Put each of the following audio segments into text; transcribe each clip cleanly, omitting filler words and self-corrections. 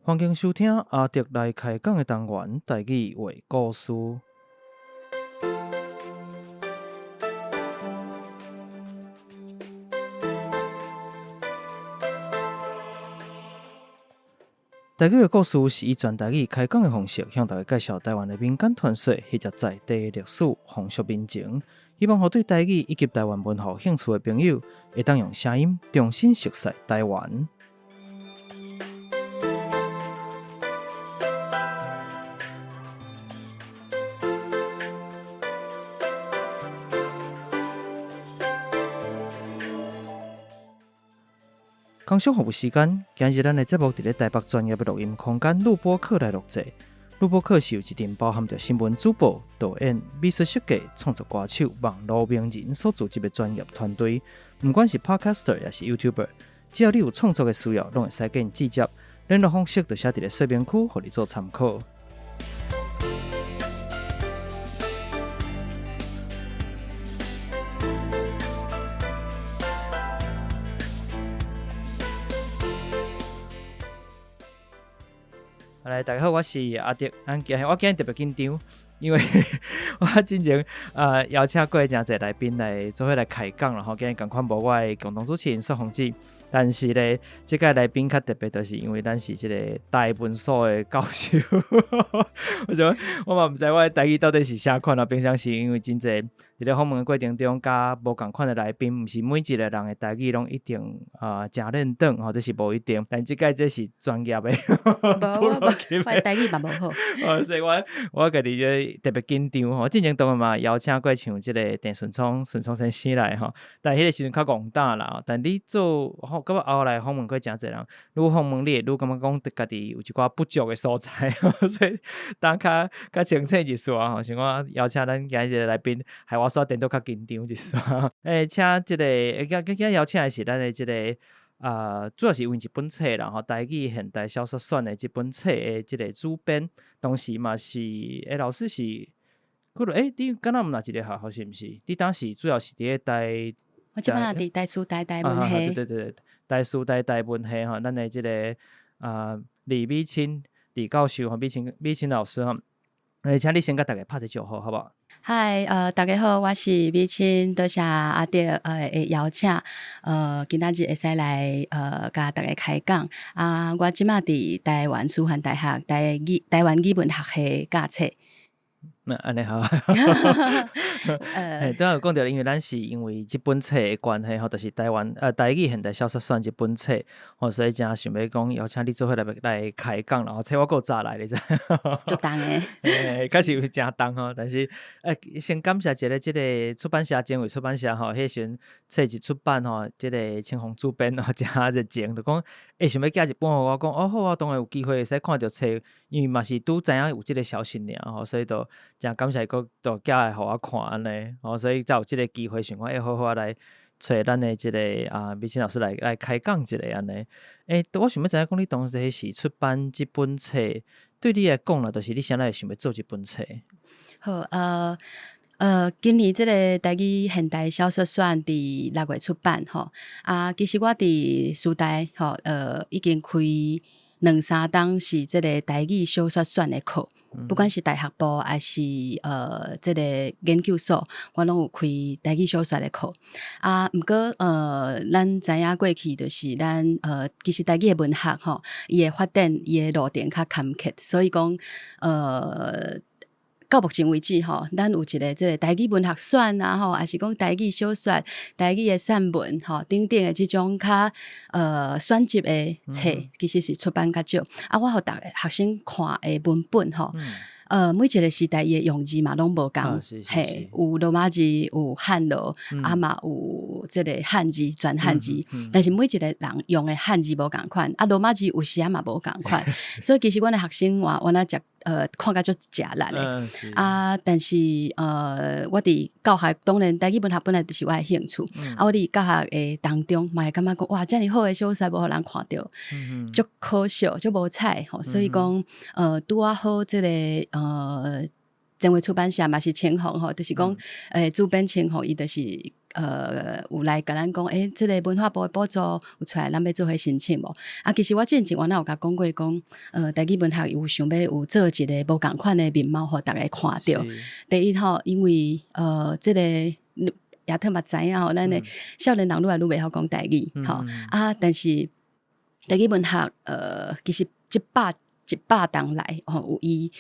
歡迎收聽阿德來開講的單元台語話故事。台語話故事是以全台語開講的方式，向大家介紹台灣的民間傳說或者在地歷史、風俗民情，希望予對台語以及台灣文化有興趣的朋友，會當用聲音重新熟悉台灣。工商服務時間，今日咱的節目佇咧台北專業的錄音空間錄播客來錄製。錄播客是由一陣包含著新聞主播、導演、美術設計、創作歌手、網路名人所組織的專業團隊。毋管是 Podcaster 抑是 YouTuber，只要你有創作的需要，攏會使佮𪜶直接聯絡方式，就寫佇咧說明區，予你做參考。來，大家好，我是阿德。今我今日特別緊張，因為我之前邀請過誠濟來賓來做伙來開講啦吼。今日仝款無我的共同主持人蘇宏志。但是咧，這屆來賓較特別，就是因為咱是這個台文所的教授。我想我嘛毋知我的台語到底是啥款啊。平常時因為真濟佇咧訪問的過程中，佮無仝款的來賓，毋是每一個人的台語攏一定啊誠輪轉吼，這是無一定。但這屆這是專業的，無我我台語嘛無好。哦，所以我我家己就特別緊張吼。之前當然嘛邀請過像這個鄭順聰、順聰先生來吼，但彼個時陣較戇膽啦。但你做吼，佮我後來訪問過誠濟人，愈訪問你會愈感覺講家己有一寡不足的所在，所以當較較清楚一絲吼，想講邀請咱今日來賓，害我煞顛倒較緊張一絲。欸，請這個，今今邀請的是咱的這個啊，主要是為一本冊啦吼，台語現代小說選的這本冊的這個主編，同時嘛是欸老師是，可能欸，你敢若毋若一個學校是毋是？你當時主要是佇咧台。我這擺佇台師大台文系。對對對，台師大台文系吼，咱的這個啊李美清李教授吼，美清美清老師吼，欸，請你先佮大家拍一招呼，好無？嗨，大家好，我是美清，多謝阿德的邀請，今仔日會使來佮大家開講。啊，我這擺佇台灣師範大學台語台灣語文學系教冊。那按呢好，嘿，拄仔有講著，因為咱是因為這本冊的關係吼，就是台灣台語現代小說選這本冊，吼，所以誠想欲講邀請你做伙來來開講，然後冊我閣早來，你知？足重的，嘿，確實有誠重吼，但是先感謝一下這個出版社，前衛出版社吼，彼時陣冊一出版吼，這個青紅主編吼，誠熱情，就講欸，想欲寄一本予我，講哦好啊，當然有機會會使看著冊，因為嘛是拄知影有這個消息爾吼，所以就誠感謝閣就寄來予我看按呢，吼，所以才有這個機會想講欸，好好來揣咱的這個啊美清老師來來開講一下按呢。欸，我想欲知影講你當時是出版這本冊，對你來講啦，就是你啥物會想欲做這本冊？好，今年這個台語現代小說選佇6月出版吼，啊，其實我佇師大吼，已經開兩三冬是這個台語小說選的課，不管是大學部還是這個研究所，我攏有開台語小說的課。啊，毋過咱知影過去就是咱其實台語的文學吼，伊的發展，伊的路程較坎坷，所以講到目前為止吼，咱有一個這個台語文學選啊吼，還是講台語小說、台語的散文吼等等的這種較選集的冊，其實是出版較少。啊，我予逐個學生看的文本吼，每一個時代伊的用字嘛攏無仝，嘿，有羅馬字，有漢羅，啊嘛有這個漢字全漢字，但是每一個人用的漢字無仝款，啊羅馬字有時仔嘛無仝款，所以其實阮的學生話，阮仔食看甲足食力的，啊，但是我佇教學當然台語文學本來就是我的興趣，啊，我佇教學的當中嘛會感覺講，哇，遮爾好的小說無予人看著，足可惜，足無彩吼，所以講拄仔好這個前衛出版社嘛是青紅吼，就是講主編青紅伊就是。有來共咱講，欸，這个文化部的補助有出來，咱欲做伙申請無？啊，其實我進前我若有共講過講，台語文學有想欲有做一个無仝款的面貌，予逐家看著。第一吼，因為這个亞特嘛知影吼，咱的少年人愈來愈袂曉講台語，吼啊，但是台語文學，其實這100冬來吼，有伊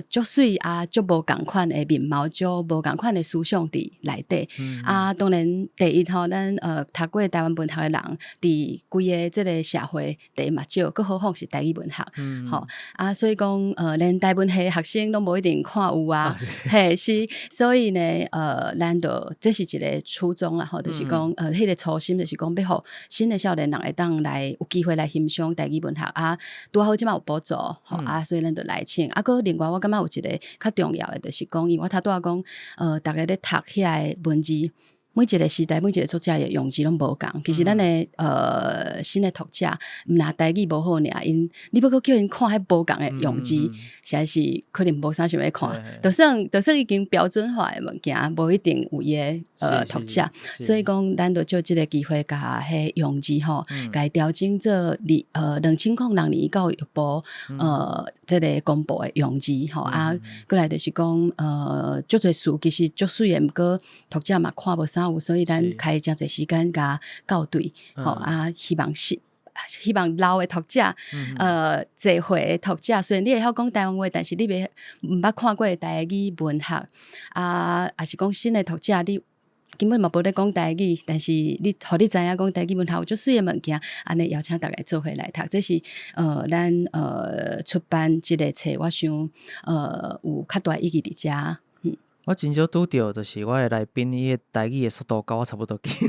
足媠啊，足無仝款的面貌，足無仝款的思想佇內底。啊，當然第一吼，咱讀過台灣文學的人，佇規个這个社會第一嘛少，閣何況是台語文學，吼啊，所以講連台文系的學生攏無一定看有啊，嘿是，所以呢，咱就這是一个初衷啦，吼，就是講彼个初心就是講欲予新的少年人會當來有機會來欣賞台語文學啊，拄好這擺有補助。吼啊，所以咱就來請。啊，閣另外我感覺有一个較重要的，就是講，因為我頭拄仔講，逐家咧讀遐个文字，每一个時代，每一个作者的用字攏無仝。其實咱的新的讀者，毋若台語無好爾，𪜶你欲閣叫𪜶看彼無仝的用字，實在是可能無啥想欲看。就算已經標準化的物件，無一定有伊的讀者。所以講，咱就借這个機會，共彼用字吼，共伊調整做2006年教育部這个公布的用字吼。啊，閣來就是講，足濟詞其實足媠的，毋過讀者嘛看無啥有，所以咱開誠濟時間共校對，吼啊，希望老的讀者，濟歲的讀者，雖然你會曉講台灣話，但是你袂毋捌看過台語文學，啊，抑是講新的讀者，你根本嘛無咧講台語，但是你予你知影講台語文學有足媠的物件，按呢邀請逐家做伙來讀，這是咱出版這个冊，我想有較大意義佇遮。我真少拄著，就是我的來賓，伊的台語的速度佮我差不多緊。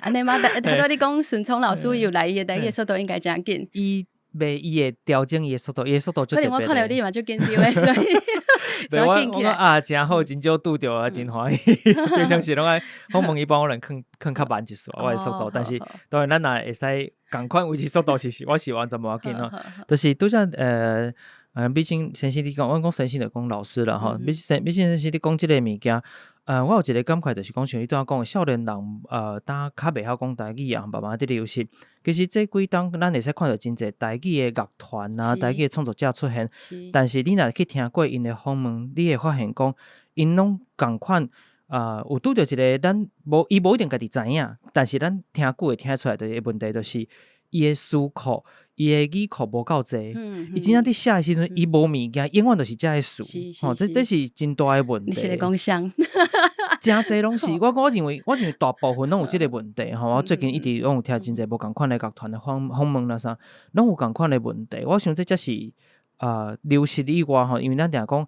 按呢嗎？頭拄你講順聰老師有來，伊的台語的速度應該誠緊。伊袂，伊會調整伊的速度，伊的速度足特別。可能我看著你嘛足緊張的，所以我我啊，誠好，真少拄著啊，真歡喜。平常時攏愛訪問伊幫我能囥囥較慢一絲，我的速度。但是當然咱若會使仝款維持速度，是我是完全無要緊吼。就是拄則美清先生你講，阮講先生就講老師啦吼。美清先生你講這个物件，我有一个感慨，就是講像你拄仔講的，少年人當較袂曉講台語啊，慢慢佇流失。其實這幾冬咱會使看著真濟台語的樂團啊，台語的創作者出現。但是你若去聽過𪜶的訪問，你會發現講，𪜶攏仝款啊，有拄著一个咱無，伊無一定家己知影，但是咱聽久會聽出來的問題，就是伊的詞庫，伊的語庫無夠濟，伊真正佇寫的時陣，伊無物件，永遠就是這个詞，吼，這是真大的問題。你是咧講啥？誠濟攏是，我認為大部分攏有這个問題吼。我最近一直攏有聽真濟無仝款的樂團的訪問啦啥，攏有仝款的問題。我想這才是流失以外吼，因為咱定講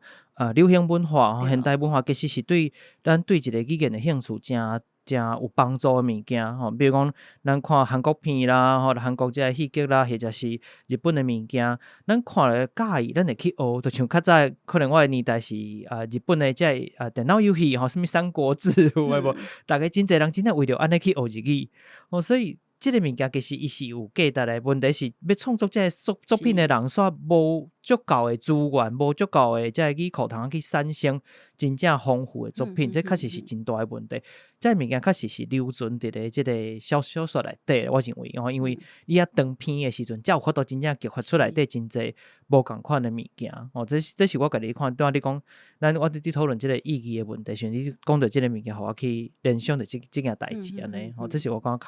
流行文化吼，現代文化其實是對咱對一个語言的興趣誠誠有幫助的物件吼，比如講，咱看韓國片啦，吼，韓國這个戲劇啦，或者是日本的物件，咱看了佮意，咱會去學。就像較早可能我的年代是日本的這个電腦遊戲吼，啥物三國志有的無？逐家真濟人真正為著按呢去學日語，哦，所以這个物件其實伊是有價值的。問題是欲創作這个作品的人，煞無足夠的資源，無足夠的這个語庫通去產生真正豐富的作品，這確實是真大的問題。這个物件確實是留存佇咧這个小說內底，我認為吼，因為你啊長篇的時陣，才有法度真正激發出來底真濟無仝款的物件。哦，這是我家己看，拄仔你講，咱我佇討論這个意義的問題時，你講著這个物件，予我去聯想著這件代誌按呢。吼，這是我感覺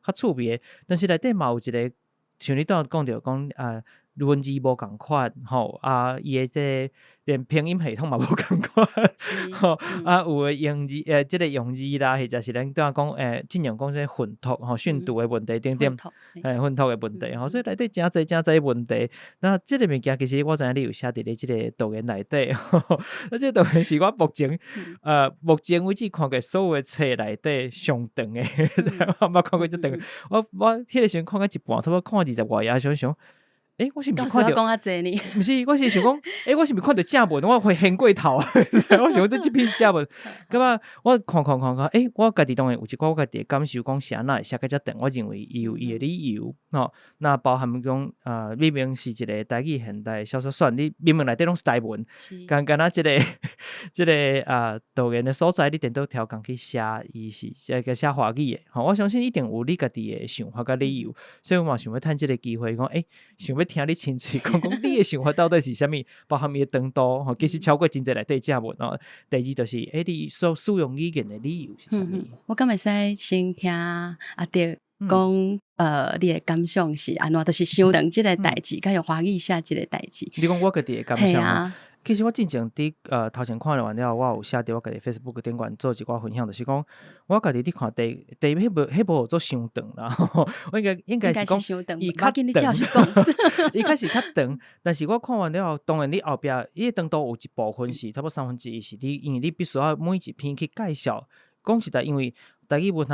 較趣味的。但是內底嘛有一个，像你拄仔講著講啊，文字無仝款，吼啊，伊的這個連拼音系統嘛無仝款，吼啊，有的用字這个用字啦，或者是咱拄仔講盡量講這個訓讀吼訓讀的問題等等，訓讀的問題吼，所以內底誠濟誠濟問題。那這个物件其實我知影你有寫佇咧這个導言內底，啊，這個導言是我目前為止看過所有的冊內底上長的，我毋捌看過這長。我彼个時陣看到一半，差不多看二十外頁，想想。欸，我是毋是看著？講較濟呢？毋是，我是想講，欸，我是毋是看著正文？我會掀過頭，我想講這這篇正文，感覺我看看看看，欸，我家己當然有一寡我家己的感受，講是按怎會寫甲遮長，我認為伊有伊的理由，吼。那包含講，明明是一個台語現代小說選，你明明內底攏是台文，敢敢若這個導言的所在，你顛倒調工去寫，伊是寫個寫華語的，吼。我相信一定有你家己的想法佮理由，所以我嘛想欲趁這個機會講，欸，想欲聽你親喙講講你的想法到底是啥物，包含伊的長度，吼，其實超過真濟內底正文哦。第二就是，欸，你所使用語言的理由是啥物？我敢會使先聽阿德講，你的感想是按怎？就是傷長這個代誌，佮用華語寫這個代誌。你講我家己的感想。其實我進前佇頭前看完了後，我有寫佇我家己 Facebook 頂懸做一寡分享，就是講我家己佇看第第一彼部彼部做傷長啦，我應該是講伊較長，伊確實較長，但是我看完了後，當然你後壁伊的長度有一部分是差不多三分之一是你，因為你必須愛每一篇去介紹。講實在，因為台語文學，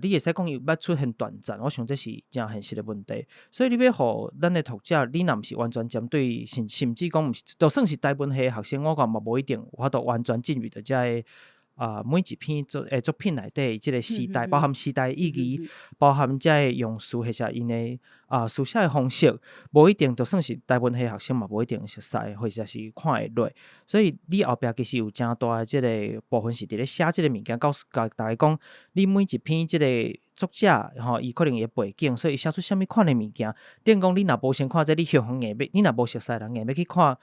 你會使講伊捌出現斷層，我想這是誠現實的問題。所以你欲予咱的讀者，你若毋是完全針對，甚至講毋是，就算是台文系的學生，我看嘛無一定有法度完全進入著遮个每一篇作品內底這個時代，包含時代意義，包含遮个用詞，或者𪜶的書寫的方式，無一定就算是台文系學生嘛，無一定熟似，或者是看會落。所以你後壁其實有誠大的這個部分是佇咧寫這個物件，告訴共大家講，你每一篇這個作者吼，伊可能伊的背景，所以伊寫出啥物款的物件。等於講你若無先看這個，你雄雄硬欲，你若無熟似人硬欲去看。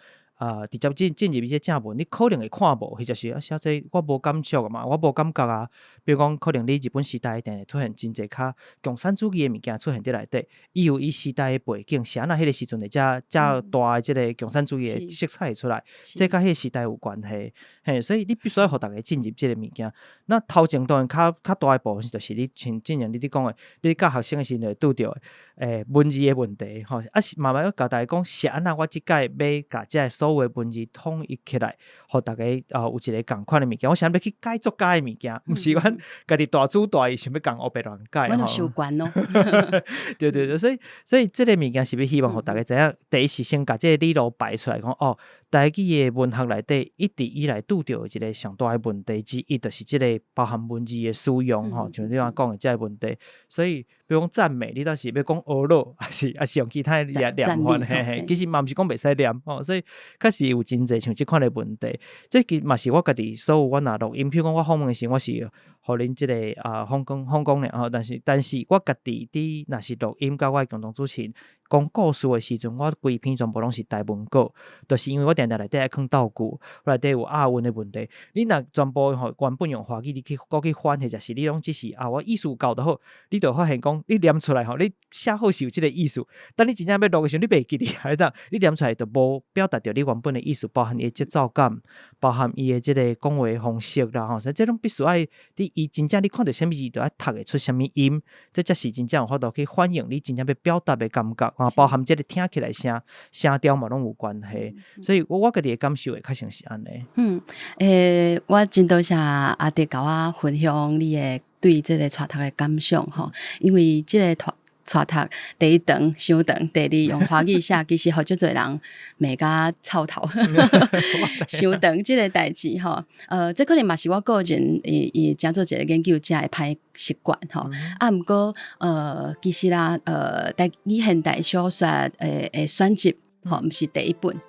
直接進入這正文，你可能會看無，或者是啊寫這我無感觸嘛，我無感覺啊。比如講，可能你日本時代一定會出現真濟較共產主義的物件出現佇內底，伊有伊時代的背景，是按怎彼個時陣會遮遮大的這個共產主義的色彩出來，這佮彼個時代有關係。嘿，所以你必須愛予逐家進入這個物件。那頭前當然較大的部分就是你像之前你佇講的，你教學生的時陣會拄著文字的問題，吼，啊是慢慢欲共大家講，是按怎我這擺欲共這个所有的文字統一起來，予逐家有一個仝款的物件。我想欲去改作家的物件，毋是阮家己大主大意想欲共烏白亂改。阮有授權哦。對對對，所以這個物件是欲希望予逐家知影，第一是先共這個理路擺出來，講哦，台語的文學內底一直以來拄著一個上大的問題之一，就是這個包含文字的使用，吼，像你按講的這個問題。所以，比如講讚美，你倒是欲講呵咾，抑是用其他的念念法，嘿嘿，其實嘛毋是講袂使念吼，所以確實有真濟像這款的問題。這其實嘛是我家己所有我若錄音，譬如講我訪問的時，我是予恁這個訪講爾吼，但是我家己佇若是錄音佮我的共同主持人講故事的時陣，我規篇全部攏是台文稿，就是因為我定定內底愛囥道具，內底有押韻的問題。你若全部吼原本用華語，你去閣去翻，或者是你攏只是啊，我意思有夠就好，你就會發現講你念出來吼，你寫好是有這個意思，但你真正欲錄的時陣，你袂記得，還怎？你念出來就無表達著你原本的意思，包含伊的節奏感，包含伊的這個講話方式啦吼，所以這攏必須愛你伊真正你看著啥物字，就愛讀會出啥物音，這才是真正有法度去反映你真正欲表達的感覺啊，包含這個聽起來聲調嘛攏有關係，所以我家己的感受會較像是按呢。嗯，我真多謝阿德共我分享你的對這個帶讀的感想吼，因為這個帶讀第一長傷長，第二用華語寫，其實予足濟人罵甲臭頭。傷長這個代誌吼，這可能嘛是我個人伊誠做一個研究者的歹習慣吼。啊，毋過其實啦，台語現代小說的選集吼，毋是第一本。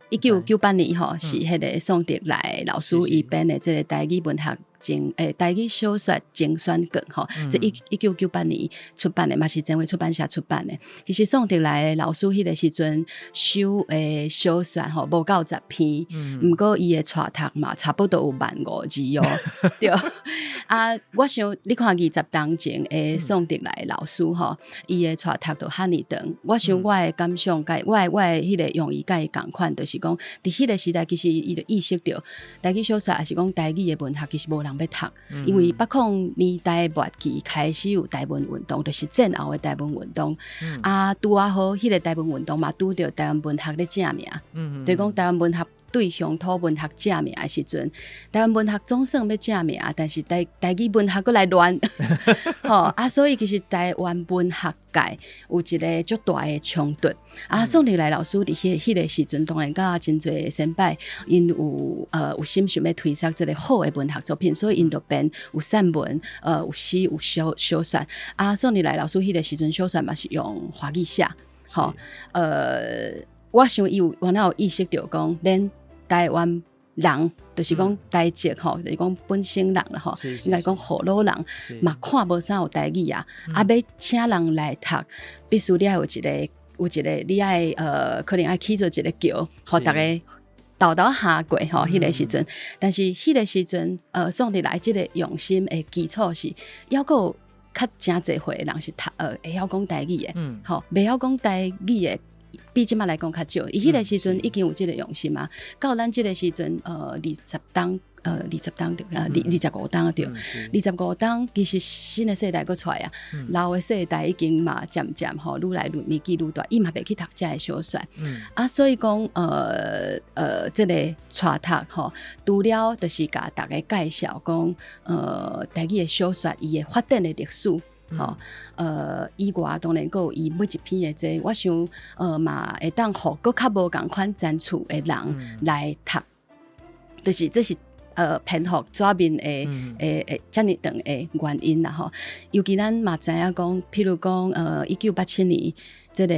1998年吼，是彼個宋德來老師伊編的這個台語文學精台語小說精選卷吼，這1998年出版的，嘛是前衛出版社出版的。其實宋德來老師彼個時陣收的小說吼，無夠10篇，毋過伊的帶讀嘛，差不多有1.5萬字哦。對，啊，我想你看20冬前的宋德來老師吼，伊的帶讀就遐爾長。我想我的感想，佮我的彼個用意佮伊仝款，就是講佇彼個時代，其實伊就意識著台語小說，抑是講台語的文學，其實無人欲讀，因為八零年代末期開始有台文運動，就是戰後的台文運動。啊，拄仔好，彼個台文運動嘛，拄著台灣文學咧正名，就是講台灣文學。對鄉土文學正名的時陣，台灣文學總算欲正名，但是台台語文學閣來亂，吼啊，所以其實台灣文學界有一個足大的衝突。啊，宋立來老師佇彼彼个時陣，當然佮真濟先輩，𪜶有心想欲推捒這个好的文學作品，所以𪜶就編有散文，有詩，有小小說。啊，宋立來老師彼个時陣小說嘛是用華語寫，吼，我想伊有原來有意識著講，咱台灣人就是講台籍吼，就是講本省人啦吼，應該講河洛人嘛看無啥有台語啊，啊，欲請人來讀，必須你愛有一個，你愛可能愛起做一個橋，予逐家沓沓仔行過吼，彼个時陣，但是彼个時陣，宋立來這个用心的基礎是，猶閣有較誠濟歲的人是讀會曉講台語的，吼，袂曉講台語的，比這馬來講較少，伊彼个時陣已經有這个用心啊。到咱這个時陣，20冬，20冬對，25冬對，25冬其實新的世代閣出來啊，老的世代已經嘛漸漸吼愈來愈年紀愈大，伊嘛袂去讀這个小說。啊，所以講，這个帶讀吼，除了就是共逐家介紹講，台語的小說伊的發展的歷史。吼，以外當然閣有伊每一篇的這個，我想，嘛會當予閣較無仝款層次的人來讀，就是這是篇幅紙面的會遮爾長的原因啦吼。尤其咱嘛知影講，譬如講，1987年，這个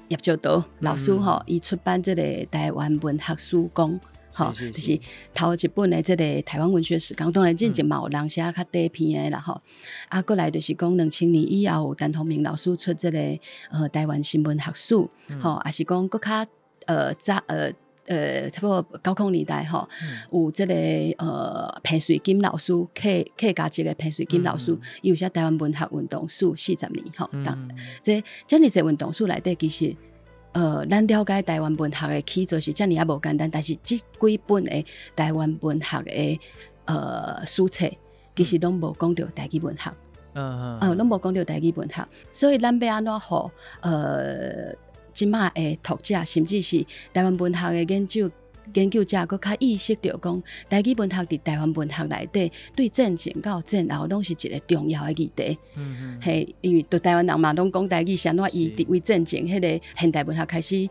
葉石濤老師吼，伊出版這个台灣文學史綱。吼，就是頭一本的這个台灣文學史綱，當然進前嘛有人寫較短篇的啦吼。啊，過來就是講2000年以後，陳宏明老師出這个台灣新文學史，吼，也是講閣較早差不多90年代吼，有這个彭瑞金老師客家籍的彭瑞金老師，伊有寫台灣文學運動史40年吼。這遮爾濟運動史內底其實，咱了解台灣文學的起做是遮爾仔無簡單，但是這幾本的台灣文學的書冊，其實攏無講著台語文學，攏無講著台語文學，所以咱欲按怎予這馬的讀者，甚至是台灣文學的研究者，閣較意識著講，台語文學佇台灣文學內底，對戰前到戰後攏是一個重要的議題。嘿，因為對台灣人嘛，攏講台語，是按怎伊佇為戰前彼个現代文學開始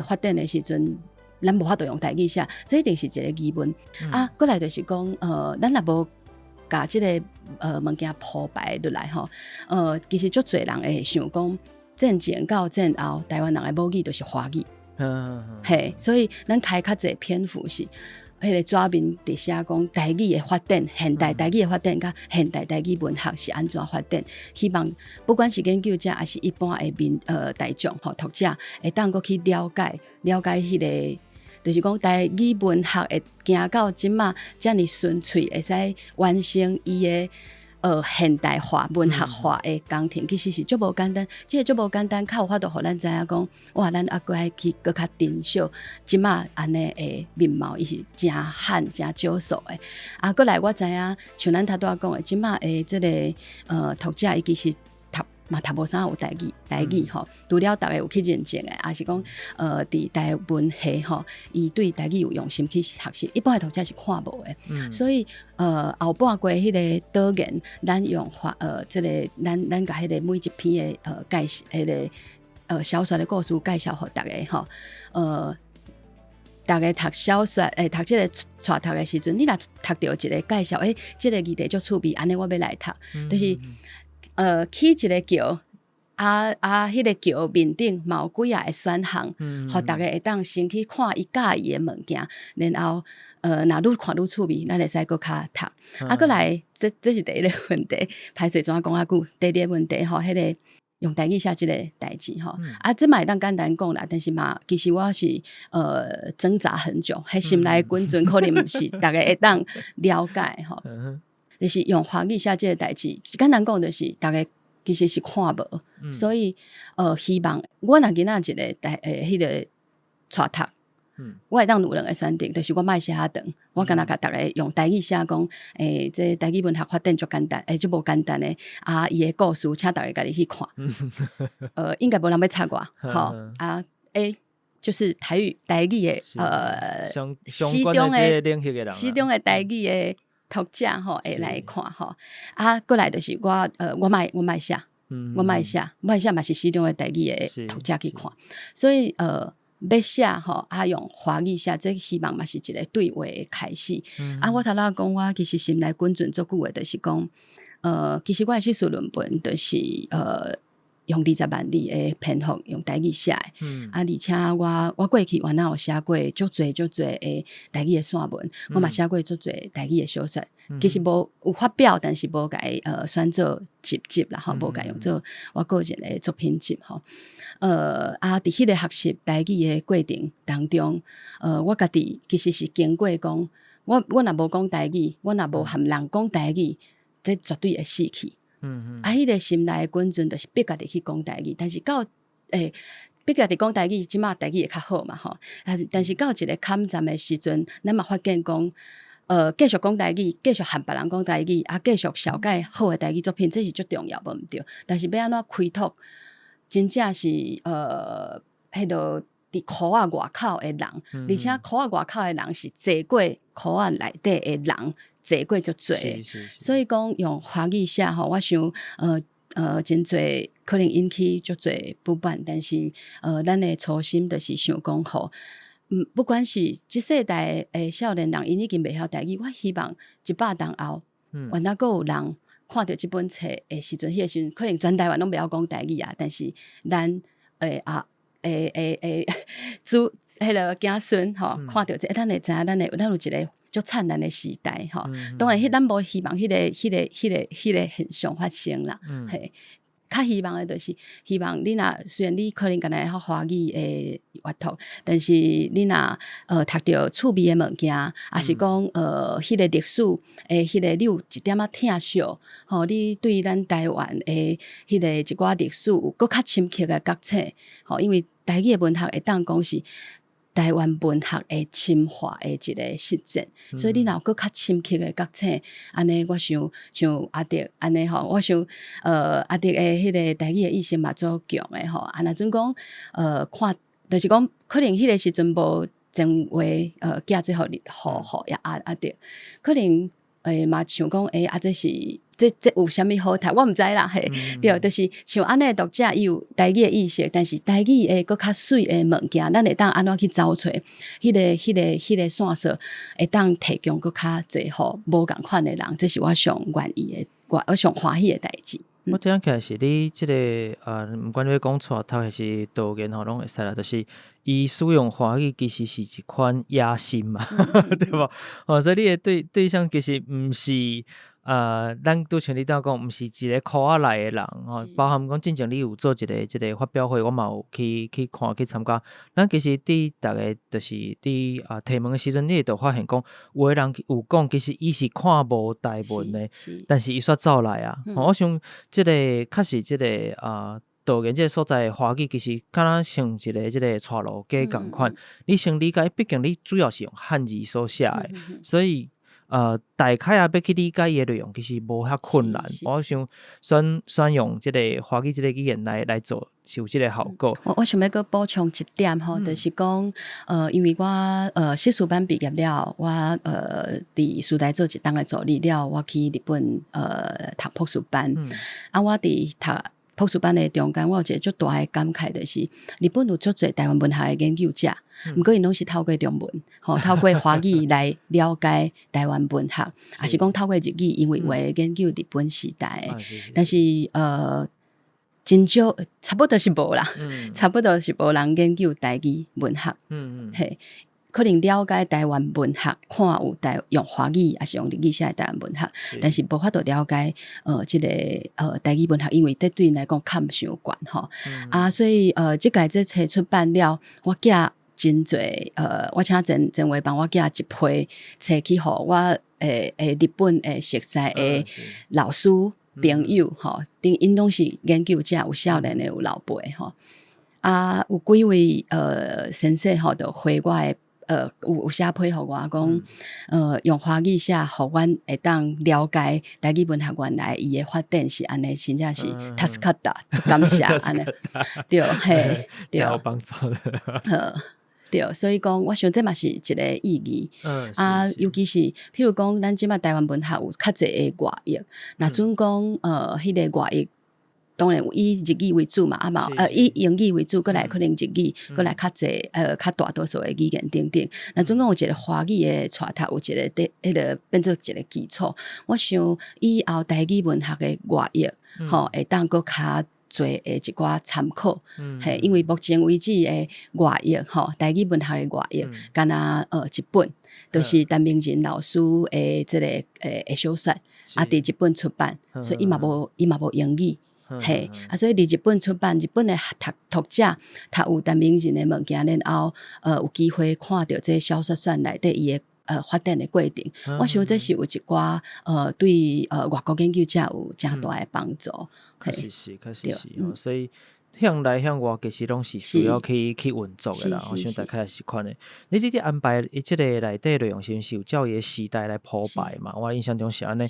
發展的時陣，咱無法度用台語寫，這一定是一個疑問。啊，過來就是講，咱若無共這个物件鋪排落來吼，其實足濟人會想講，戰前到戰後，台灣人的母語就是華語。嘿，所以咱開較濟篇幅是，彼个紙面佇寫講台語的發展，現代台語的發展，佮現代台語文學是按怎發展？希望不管是研究者，抑是一般的民大眾吼讀者，會當閣去了解了解彼个，就是講台語文學會行到這馬遮爾順遂，會使完成伊的現代化、文學化的工程，其實是足無簡單。這個足無簡單，較有法度予咱知影講，哇，咱猶閣愛去閣較珍惜這馬按呢的面貌，伊是誠罕、誠少數的。啊，過來我知影，像咱頭拄仔講的，這馬的這個讀者，伊其實讀嘛讀無啥有台語，台語吼，除了逐家有去認證的，抑是講佇台文系吼，伊對台語有用心去學習，一般的讀者是看無的。所以後半過彼个導言，咱用華這个咱共彼个每一篇的介紹，彼个小說的故事介紹予逐家吼，逐家讀小說，讀這个帶讀的時陣，你若讀著一个介紹，這个議題足趣味，按呢我欲來讀，就是起一个橋，啊啊，彼个橋面頂嘛有幾仔个選項，予逐家會當先去看伊佮意的物件，然後若愈看愈趣味，咱會使閣較讀。啊，閣來，這是第一个問題，歹勢怎講較久？第二个問題吼，彼个用台語寫這个代誌吼，啊，這嘛會當簡單講啦，但是嘛，其實我是掙扎很久，彼心內滾轉可能毋是逐家會當了解吼。就是用華語寫這个代誌，簡單講就是逐家其實是看無，所以希望我若囡仔一个台彼个帶讀，我會當有兩个選擇，就是我莫寫遐長，我干焦共逐家用台語寫講，這台語文學發展足簡單，足無簡單的，啊，伊的故事，請逐家家己去看，應該無人欲插我，吼，啊，就是台語台語的相關的這個領域的人，師中的台語的讀者吼會來看吼。啊，過來就是我嘛會寫，我嘛會寫嘛是師中的台語的讀者去看。所以欲寫吼，啊用華語寫，這希望嘛是一個對話的開始。啊，我頭仔講，我其實心內滾轉足久的，就是講，其實我的碩士論文就是用20萬字的篇幅用台語寫的。啊，而且我過去原來有寫過足濟足濟的台語的散文，我嘛寫過足濟台語的小說。其實無有發表，但是無共選做集集啦吼，無共用做我個人的作品集吼。啊，佇彼個學習台語的過程當中，我家己其實是經過講，我若無講台語，我若無和人講台語，這絕對會死去。啊，彼個心內的滾轉就是逼家己去講台語，但是到逼家己講台語，這馬台語會較好嘛吼。但是到一個坎站的時陣，咱嘛發現講，繼續講台語，繼續和別人講台語，啊，繼續紹介好的台語作品，這是足重要，無毋對。但是欲按怎開拓，真正是彼落佇箍仔外口的人，而且箍仔外口的人是坐過箍仔內底的人，坐過足濟，所以講用華語寫吼，我想真濟可能引起足濟不滿，但是咱的初心就是想講吼，不管是這世代的少年人，𪜶已經袂曉台語，我希望100冬後，原來閣有人看著這本冊的時陣，彼個時陣可能全台灣攏袂曉講台語啊，但是咱啊子彼個子孫吼，看著這個，咱會知影咱有一個足燦爛的時代吼。當然，彼咱無希望彼個現象發生啦。嘿，較希望的就是希望你若雖然你可能干焦會曉華語的閱讀，但是你若讀著趣味的物件，抑是講彼個歷史的彼個你有一點仔疼惜，吼，你對咱台灣的彼個一寡歷史有閣較深刻的覺醒，吼，因為台語的文學會當講是台灣文學的深化的一個實踐，所以你若有閣較深刻的覺醒，按呢我想像阿德按呢吼，我想阿德的彼個台語的意識嘛足強的吼，啊若準講看，就是講可能彼個時陣無前話寄這予予阿德，可能嘛想講啊這是這有啥物好讀？我毋知啦，嘿，對，就是像按呢讀者伊有台語的意識，但是台語的閣較媠的物件，咱會當按怎去找揣彼個線索，會當提供閣較濟予無仝款的人，這是我上願意的，我上歡喜的代誌。我聽起來是你這個毋管你欲講帶讀還是導言吼，攏會使啦。就是伊使用華語其實是一款野心嘛，對無？哦，所以你的對象其實毋是咱拄像你拄仔講，毋是一个箍仔內的人吼，包含講進前你有做一個這個發表會，我嘛有去看去參加。咱其實佇逐个就是佇提問的時陣，你會著發現講，有的人有講，其實伊是看無台文的，但是伊煞走來啊。我想這個確實這個導言這個所在華語其實敢若像一個這個帶路家仝款。你先理解，畢竟你主要是用漢字所寫的，所以大概啊，欲去理解伊的內容，其實無遐困難。我想選用這個華語這個語言來做，是有這個效果。我想欲閣補充一點吼，就是講，因為我碩士班畢業了，我佇師大做一冬的助理了，我去日本讀博士班。啊，我佇讀博士班的中間，我有一個足大的感慨，就是日本有足濟台灣文學的研究者，毋過𪜶攏是透過中文，吼，透過華語來了解台灣文學，抑是講透過日語，因為有的研究日本時代的，但是真少，差不多是無啦，差不多是無人研究台語文學，嘿，可能了解台灣文學，看有台用華語抑是用日語寫的台灣文學，但是無法度了解這個台語文學，因為這對𪜶來講坎傷懸吼。啊，所以這屆這冊出版了，我寄真濟我請前話幫我寄一批冊去予我的日本的熟似的老師朋友吼，𪜶攏是研究者，有少年的，有老輩吼。啊，有幾位先生吼，就回我的有寫批予我講，用華語寫，予阮會當了解台語文學原來伊的發展是按呢，真正是助かった，足感謝按呢，對，嘿，對，有幫助。好，對，所以講，我想這嘛是一個意義。啊，尤其是譬如講，咱這馬台灣文學有較濟的外譯，若準講，彼個外譯當然以日語為主嘛，啊嘛，以英語為主，閣來可能日語，閣來較濟，較大多數的語言等等。若準講有一個華語的帶讀，有一個佇彼個變做一個基礎，我想以後台語文學的外譯，吼，會當閣較濟的一寡參考，嘿，因為目前為止的外譯，吼，台語文學的外譯，敢若一本，就是陳明仁老師的這個小說，啊，佇日本出版，所以伊嘛無英語。嘿，啊，所以佇日本出版，日本的讀者讀有陳明仁的物件，然後有機會看著這小說選內底伊的發展的過程，我想這是有一寡對外國研究者有誠大的幫助。確實是，確實是，所以向內向外其實攏是需要去運作的啦。我想大概是款的。你佇安排伊這個內底內容是毋是有照伊的時代來鋪排嘛？我印象中是按呢。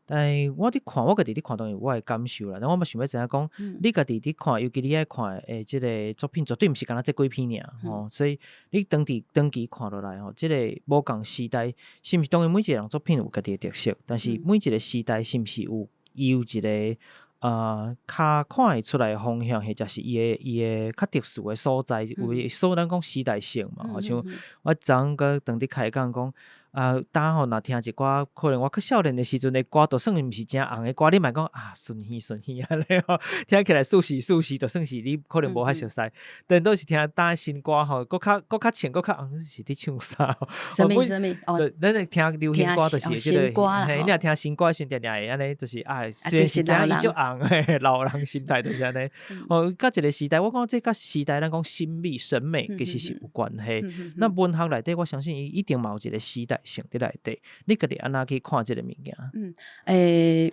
但我佇看，我家己佇看當然有我的感受啦。但我嘛想欲知影講，你家己佇看，尤其你愛看的這個作品，絕對毋是干焦這幾篇爾吼。所以你長期看落來吼，這個無仝時代，是毋是當然每一個人作品有家己的特色，但是每一個時代是毋是有伊有一個較看會出來的方向，或者是伊的較特殊的所在，有所以咱講時代性嘛。好像我昨昏閣當佇開講講。啊，當吼若聽一寡可能我較少年的時陣的歌，就算毋是誠紅的歌，你嘛會講啊順耳順耳按呢吼，聽起來舒適舒適，就算是你可能無遐熟似，但都是聽今新歌吼，閣較淺，閣較紅，是佇唱啥？啥物啥物？哦，咱咧聽流行歌就是這個，嘿，你若聽新歌時陣，定定會按呢，就是啊，雖然是知影伊足紅，老人心態就是按呢。哦，佮一個時代，我感覺這佮時代，咱講審美審美其實是有關係。那文學內底，我相信伊一定嘛有一個時代性佇內底，你家己按怎去看這個物件？嗯，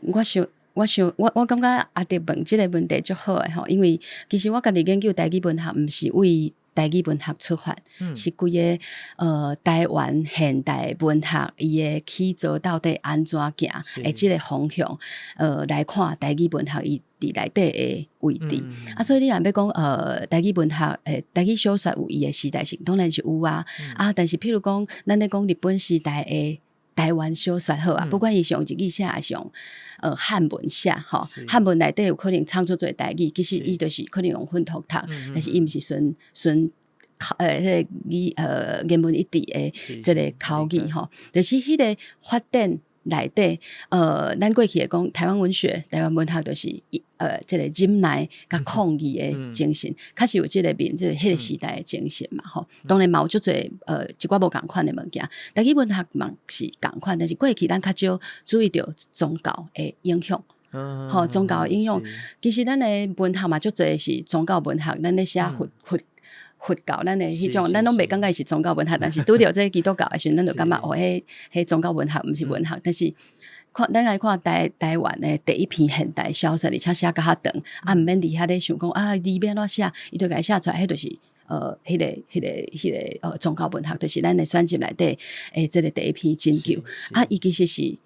我想，我感覺阿迪問這個問題足好的吼，因為其實我家己研究台語文學，毋是為台語文學出發，是規个台灣現代文學伊的起造到底按怎行，的這個方向，來看台語文學伊佇內底的位置。啊，所以你若欲講台語文學台語小說有伊的時代性，當然是有啊。啊，但是譬如講，咱咧講日本時代的台灣小說好啊，不管伊是用日語寫，抑是用漢文寫吼，漢文內底有可能創作做台語，其實伊就是可能用混讀讀，但是伊毋是純純彼個語言文一致的這個口語吼，就是彼個發展內底，咱過去會講台灣文學、台灣文學，就是這個忍耐佮抗議的精神，確實有這個面，這個彼個時代的精神嘛吼。當然嘛有足濟一寡無仝款的物件，台語文學嘛是仝款，但是過去咱較少注意著宗教的影響。吼，宗教的影響，其實咱的文學嘛足濟是宗教文學，咱咧寫佛教，咱的彼種，咱攏袂感覺伊是宗教文學，但是拄著這基督教的時陣，咱就感覺哦，彼宗教文學毋是文學，但是看咱來看台灣的第一篇現代小說，而且寫較較長，啊，毋免佇遐咧想講啊，字欲按怎寫，伊就共伊寫出來，彼就是彼個宗教文學，就是咱的選集內底的這個第一篇拯救，啊，伊其實是。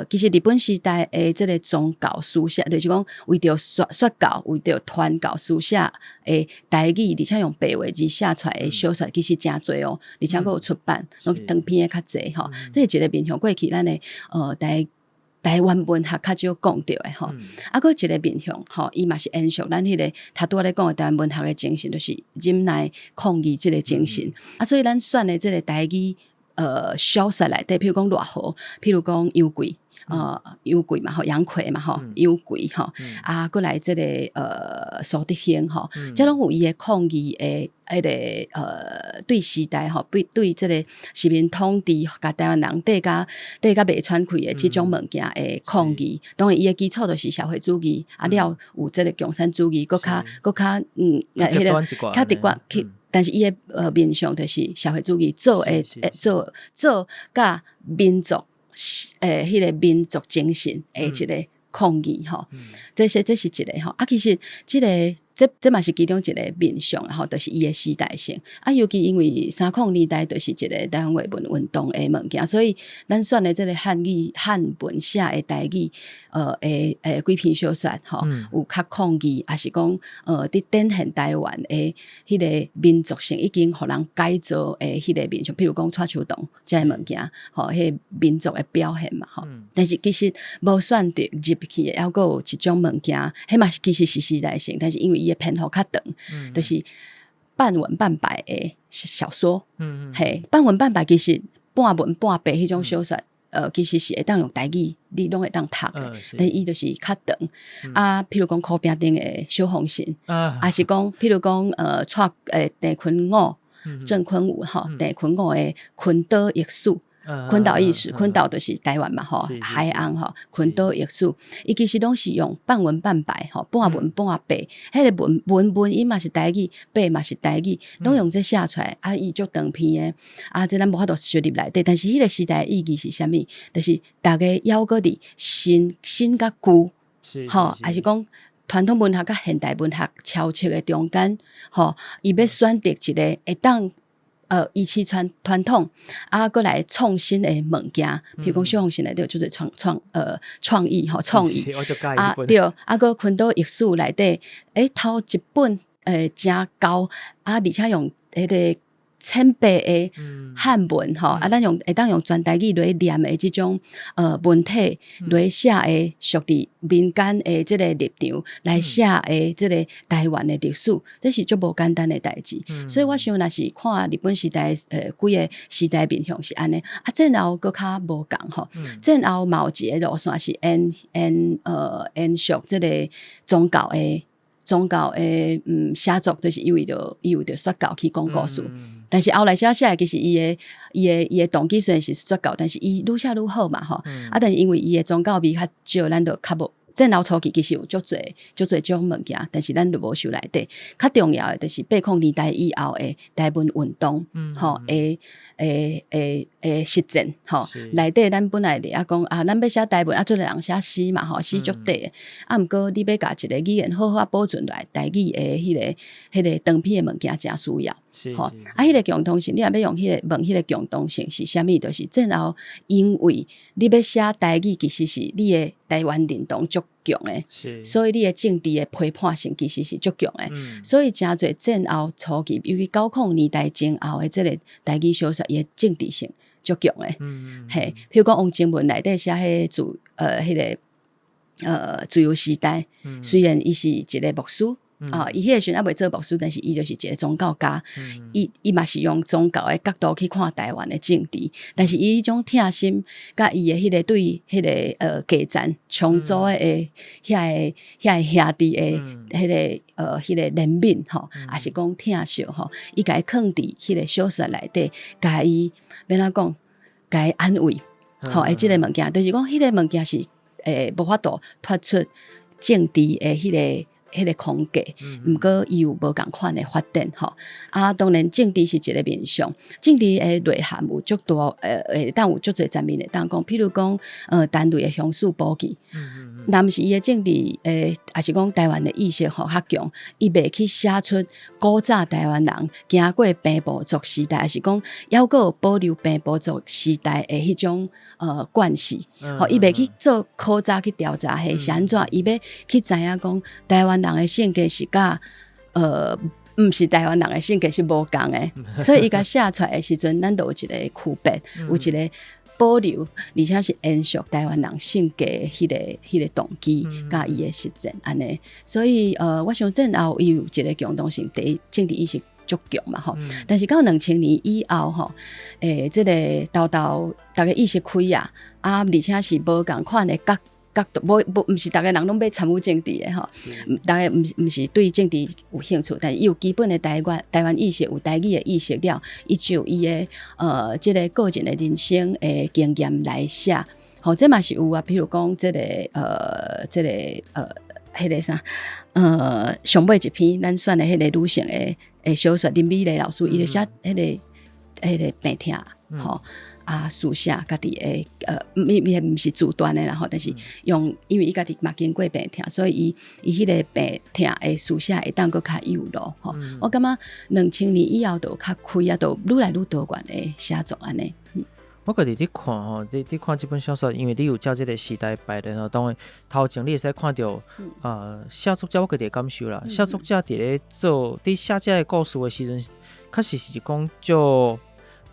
其實日本時代的這個宗教書寫，就是講為著說教，為著傳教書寫的台語，而且用白話字寫出來的小說，其實誠濟哦，而且閣有出版，攏長篇的較濟吼。這是一個面向過去咱的台灣文學較少講著的吼。啊，閣一個面向吼，伊嘛是延續咱彼個頭拄仔咧講的台灣文學的精神，就是忍耐抗議這個精神。啊，所以咱選的這個台語小說內底，譬如講賴和，譬如講楊貴，楊貴嘛吼，楊逵嘛吼，楊貴吼，啊，閣來這個蘇德興吼，這攏有伊的抗議的彼個對時代吼，對這個殖民統治，共台灣人綴甲袂喘氣的這種物件的抗議。當然，伊的基礎就是社會主義，啊了有這個共產主義，閣較彼個較直觀去。但是伊的面向就是社會主義做的做佮民族彼個民族精神的一個抗議吼，這是一個吼。啊，其實這個這嘛是其中一個面向，吼，就是伊的時代性。啊，尤其因為三空年代就是一個台灣話文運動的物件，所以咱選的這個漢語漢文寫的台語，的幾篇小說，吼，有較抗議，抑是講，佇展現台灣的彼個民族性已經予人改造的彼個面向，譬如講蔡秋桐這个物件，吼，彼個民族的表現嘛，吼。但是其實無選擇入去的，猶閣有一種物件，彼嘛是其實是時代性，但是因為伊的篇幅較長，就是半文半白的小說，嘿，半文半白其實半文半白彼種小說，其實是會當用台語，你攏會當讀的，但是伊就是較長。啊，譬如講苦餅頂的小風信，抑是講譬如講蔡鄭坤五，鄭坤五吼，鄭坤五的群島憶史。群島憶史，群島就是台灣嘛吼，海岸吼，群島憶史，伊其實攏是用半文半白吼，半文半白，彼個文文文伊嘛是台語，白嘛是台語，攏用這寫出來，啊，伊足長篇的，啊，這咱無法度收入內底，但是彼個時代意義是啥物？就是逐家猶閣佇新新佮舊，吼，抑是講傳統文學佮現代文學超切的中間，吼，伊欲選擇一個會當維持傳統，啊，閣來創新的物件，譬如講小風信內底有足濟創意吼，創意，啊對，啊，閣群島憶史內底，頭一本誠厚，啊，而且用彼個淺白的漢文吼，啊，咱用會當用全台語來念的這種文體來寫的，屬佇民間的這個立場來寫的這個台灣的歷史，這是足無簡單的代誌。所以我想，若是看日本時代幾个時代面向是按呢，啊，戰後閣較無仝吼，戰後嘛有一個路線是延續這個宗教的寫作，就是伊為著說教去講故事。但是後來寫寫，其實伊的動機雖然是說教，但是伊愈寫愈好嘛吼。啊，但是因為伊的宗教味較少，咱就較無。戰後初期其實有足濟足濟種物件，但是咱就無收內底。較重要的就是八空年代以後的台文運動，吼，的實踐，吼，內底咱本來佇遐講啊，咱欲寫台文啊，足濟人寫詩嘛，吼，詩足短的。啊，毋過你欲共一個語言好好仔保存落來，台語的彼個長篇的物件誠需要。吼，啊，彼個共通性，你若欲用彼個問彼個共通性是啥物？就是戰後因為你欲寫台語，其實是你的台灣認同足強的，所以你的政治的批判性其實是足強的。所以誠濟戰後初期，尤其九空年代前後的這個台語小說，伊的政治性足強的。嘿，譬如講王靖雯內底寫彼個自由時代，雖然伊是一個牧師。啊！伊彼個時陣猶未做牧師，但是伊就是一個宗教家。伊嘛是用宗教的角度去看台灣的政治，但是伊彼種疼心，佮伊的彼個對彼個家層重組的遐個兄弟的彼個憐憫吼，抑是講疼惜吼，伊共伊囥佇彼個小說內底，共伊欲按怎講，共伊安慰，吼，的這個物件，就是講彼個物件是無法度脫出政治的彼個框架，毋過伊有無仝款的發展吼。啊，當然政治是一個面向，政治的內涵有足大，會當有足濟層面會當講，譬如講，單位的鄉事簿記，若毋是伊的政治抑是講台灣的意識吼較強，伊袂去寫出古早台灣人經過平埔族時代，抑是講猶閣有保留平埔族時代的彼種慣勢，吼，伊袂去做考察去調查，彼是按怎，伊欲去知影講台灣人的性格是佮毋是台灣人的性格是無仝的，所以伊共寫出來的時陣，咱就有一個區別，有一個保留，而且是延續台灣人性格的彼個動機，佮伊的實踐按呢。所以我想戰後伊有一個共同性，第一政治意識足強嘛吼。但是到2000年以後吼，這個沓沓逐家意識開啊，啊，而且是無仝款的角度，無無毋是逐个人攏欲參與政治的吼，逐家毋是對政治有興趣，但是伊有基本的台灣意識，有台語的意識了，伊就伊的這個個人的人生的經驗來寫，吼，這嘛是有啊，譬如講這個彼個啥，上尾一篇咱選的彼個女性的小說林美麗老師，伊就寫彼個病痛。吼啊，書寫家己的毋是自傳的啦吼，但是用因為伊家己嘛經過病痛，所以伊彼个病痛的書寫會當閣較幼咯吼。我感覺2000年以後就較開啊，就愈來愈多元的寫作按呢。我家己佇看吼，你看這本小說，因為你有照這個時代排列吼，當然頭前你會使看著，寫作者我家己的感受啦，寫作者佇咧做佇寫這个故事的時陣，確實是講足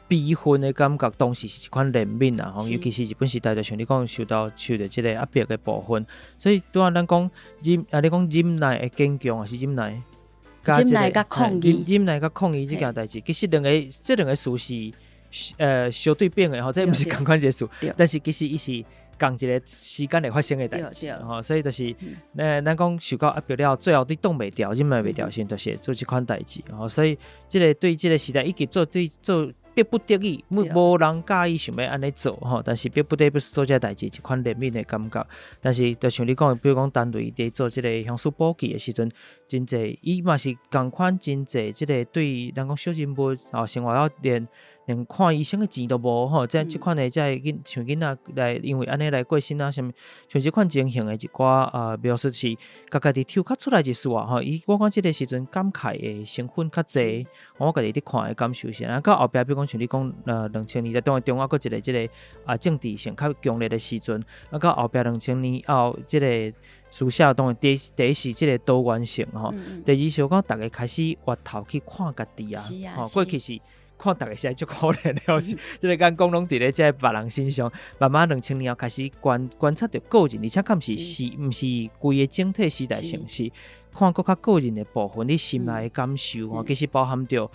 悲憤的感覺，當時是一款憐憫啊，吼，尤其是日本時代，就像你講受到這个壓迫的部分，所以拄仔咱講忍啊，你講忍耐的堅強，還是忍耐？忍耐佮抗議，忍耐佮抗議這件代誌，其實兩个這兩个詞是相對比的吼，這毋是仝款一个事，但是其實伊是仝一个時間內發生的代誌吼，所以就是，咱講受到壓迫了，最後你擋袂牢，忍耐袂牢時，就是會做這款代誌吼，所以這个對這个時代以及做對做逼不得已，無人佮意想欲按呢做吼，但是逼不得不做這代誌，一款憐憫的感覺。但是就像你講，比如講陳雷佇做這个鄉事簿記的時陣，真濟伊嘛是仝款真濟，這个對咱講小人物哦，生活了連看醫生的錢都無吼，這款的這个囡像囡仔來，因為按呢來過身啊，啥物，像這款情形的一寡啊描述是，共家己抽較出來一絲啊吼。伊我感覺這个時陣感慨的成分較濟，我家己佇看的感受是按呢。到後壁比如講像你講，2000年代當然中間閣一个這个啊政治性較強烈的時陣，啊到後壁兩千年後，這个書寫當然第一是這个多元性吼，第二是講逐家開始回頭去看家己啊，吼過去是看逐家實在足可憐的，是這个眼光攏佇咧這別人身上，慢慢兩千年後開始觀察著個人，而且敢毋是是毋是規个整體時代性，是看閣較個人的部分，你心內的感受吼，其實包含著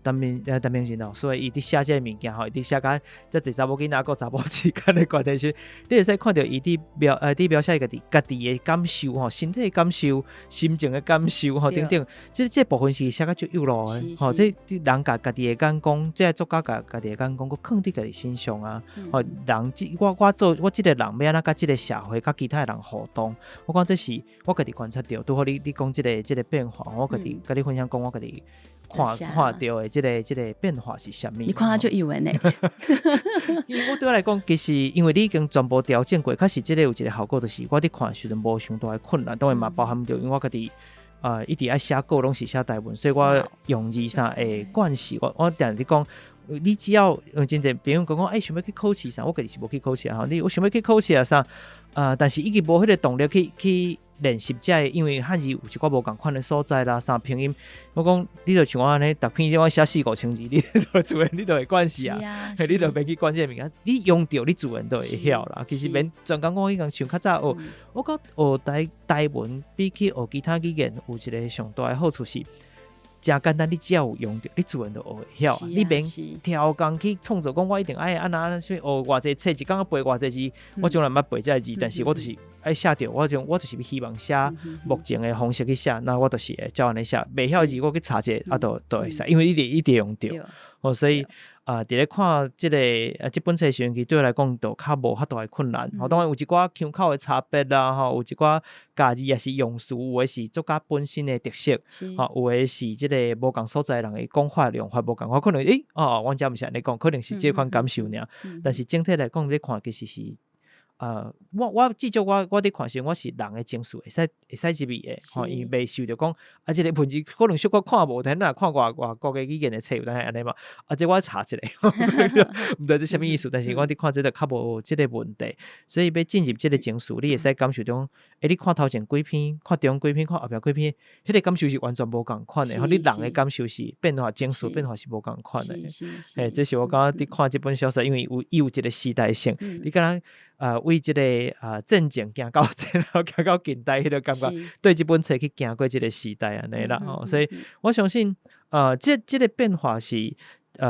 陳明仁老師伊佇寫這个物件吼，伊佇寫甲遮濟查某囡仔閣查某之間的關係時，你會使看著伊佇描寫伊家己家己的感受吼，身體的感受、心情的感受吼等等，這部分是寫甲足幼路的吼，這人共家己的眼光，這个作家共家己的眼光閣囥佇家己身上啊，吼，人這我做我這个人欲按怎佮這个社會佮其他的人互動，我講這是我家己觀察著，拄好你講這个變化，我家己佮你分享講，我家己看著的這个變化是啥物？你看足有緣的。因為我對我來講，其實因為你已經全部調整過，確實這个有一個效果，就是我佇看的時陣無傷大的困難，當然嘛包含著，因為我家己一直愛寫稿，攏是寫台文，所以我用字啥會慣勢。我定定佇講，你只要有真濟朋友講講，欸，想欲去考試啥，我家己是無去考試啊。你我想欲去考試啊啥，但是已經無彼個動力去練習這个，因為漢字有一寡無仝款的所在啦，啥拼音，我講你就像我按呢，逐篇我寫四五千字，你就自然你就會慣勢啊，你就免去管這个物件，你用著你自然就會曉啦。其實免專工講，伊講像較早學，我覺學台文比起學其他語言有一個上大的好處是，誠簡單，你只要有用著，你自然就學會曉。你免挑工去創造，講我一定愛按怎按怎學偌濟冊，一工背偌濟字，我從來毋捌背這个字，但是我就是愛寫著，我就是希望寫目前的方式去寫，那我就是會照按呢寫。袂曉字我去查者，啊，就會使，因為你一直用著。哦，所以啊，佇咧看這个啊，這本冊時陣，其實對我來講就較無遐大的困難。吼，當然有一寡腔口的差別啦，吼，有一寡咬字也是用詞，有的是作家本身的特色，吼，有的是這个無仝所在人的講法用法無仝，我可能欸，哦，阮遮毋是按呢講，可能是這款感受爾。但是整體來講，你看其實是，我至少我佇看時，我是人的情緒會使入去的，吼，伊袂受著講啊，這个文字可能小可看無，但若看外國的語言的冊有當按呢嘛，啊，這我查一下，毋知這啥物意思，但是我佇看這個較無這个問題，所以欲進入這个情緒，你會使感受著講，欸，你看頭前幾篇，看中幾篇，看後壁幾篇，彼个感受是完全無仝款的，吼，你人的感受是變化，情緒變化是無仝款的，欸，這是我感覺佇看這本小說，因為有伊有一個時代性，你敢若為這个戰前行到戰後行到近代彼个感覺，對這本冊去行過這个時代按呢啦，吼，所以我相信，這個變化是，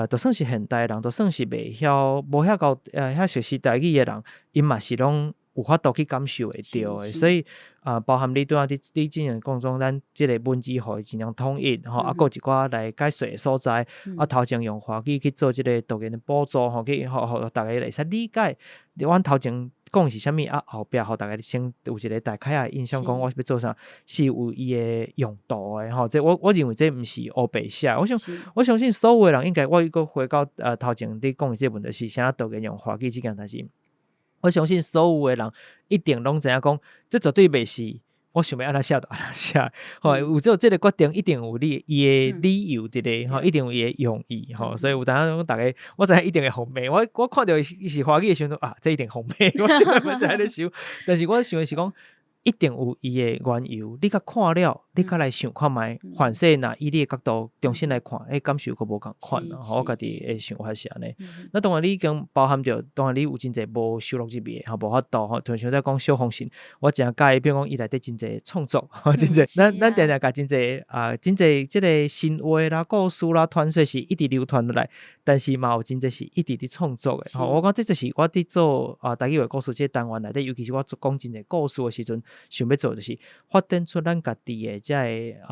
就算是現代人，就算是袂曉無遐夠遐熟悉台語的人，𪜶嘛是攏有法度去感受會著的，所以啊，包含你拄仔你之前講講咱這个文字予伊盡量統一，吼，啊，閣有一寡來解說的所在，啊，頭前用華語去做這个導言的輔助，吼，去予逐家會使理解。阮頭前講是啥物啊？後壁予逐家先有一個大概的印象，講我是欲做啥，是有伊的用途的吼。這我認為這毋是烏白寫，我想我相信所有的人應該，我閣回到頭前你講的這個問題是啥導言用華語這件代誌，我相信所有的人一定攏知影講，這絕對袂是我想欲按怎寫就按怎寫，吼，有做這個決定一定有你伊的理由佇咧，吼，一定有伊的用意，吼，所以有當時講逐家，我知影一定會予罵，我看著伊是華語的時陣，啊，這一定予罵，我這嘛是按呢想，但是我想的是講，一定有伊的緣由，你較看了，你較來想看覓，反正若以你的角度重新來看，彼感受閣無仝款啦。我家己的想法是按呢。那當然你已經包含著，當然你有真濟無收錄入去的，吼，無法度吼。像像在講小風神，我誠佮意，比如講伊內底真濟創作，真濟，咱定定共真濟啊，真濟這個神話啦、故事啦、傳說是一直流傳落來，但是嘛有真濟是一直佇創作的。吼，我感覺這就是我佇做啊台語話故事這個單元內底，尤其是我做講真濟故事的時陣，想欲做就是發展出咱家己的這个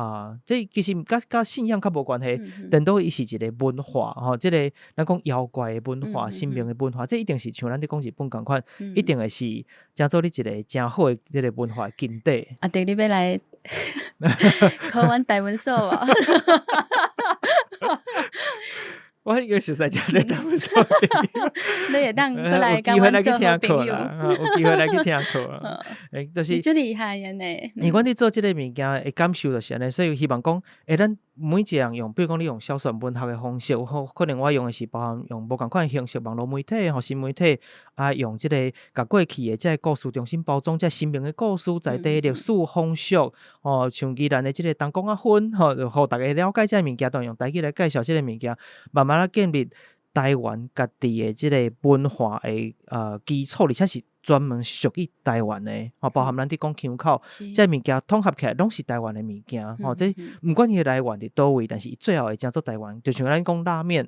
啊，這其實佮信仰較無關係，顛倒伊是一個文化吼，這個咱講妖怪的文化、神明的文化，這一定是像咱佇講日本仝款，一定會是成做你一個誠好的這個文化的根底。阿弟，你欲來考阮台文數無？我應該熟似誠濟台文所朋友，你會當過來共阮做好朋友。有機會來去聽課啊！欸，就是你足厲害的呢。因為阮佇做這個物件的感受就是按呢，所以希望講，欸，咱每一個人用，比如講你用小說文學的方式，有可能我用的是包含用無仝款的形式，網絡媒體吼，新媒體啊，用這個共過去的這個故事重新包裝，這個神明的故事，在地歷史風俗，吼，像宜蘭的這個東公仔粉，吼，予逐家了解這個物件，當然用台語來介紹這個物件，慢慢仔建立台灣家己的這個文化的基礎，而且是專門屬於台灣的，吼，包含咱佇講腔口，這個物件統合起來攏是台灣的物件，吼，這毋管伊的來源佇佗位，但是伊最後會成做台灣，就像咱講拉麵，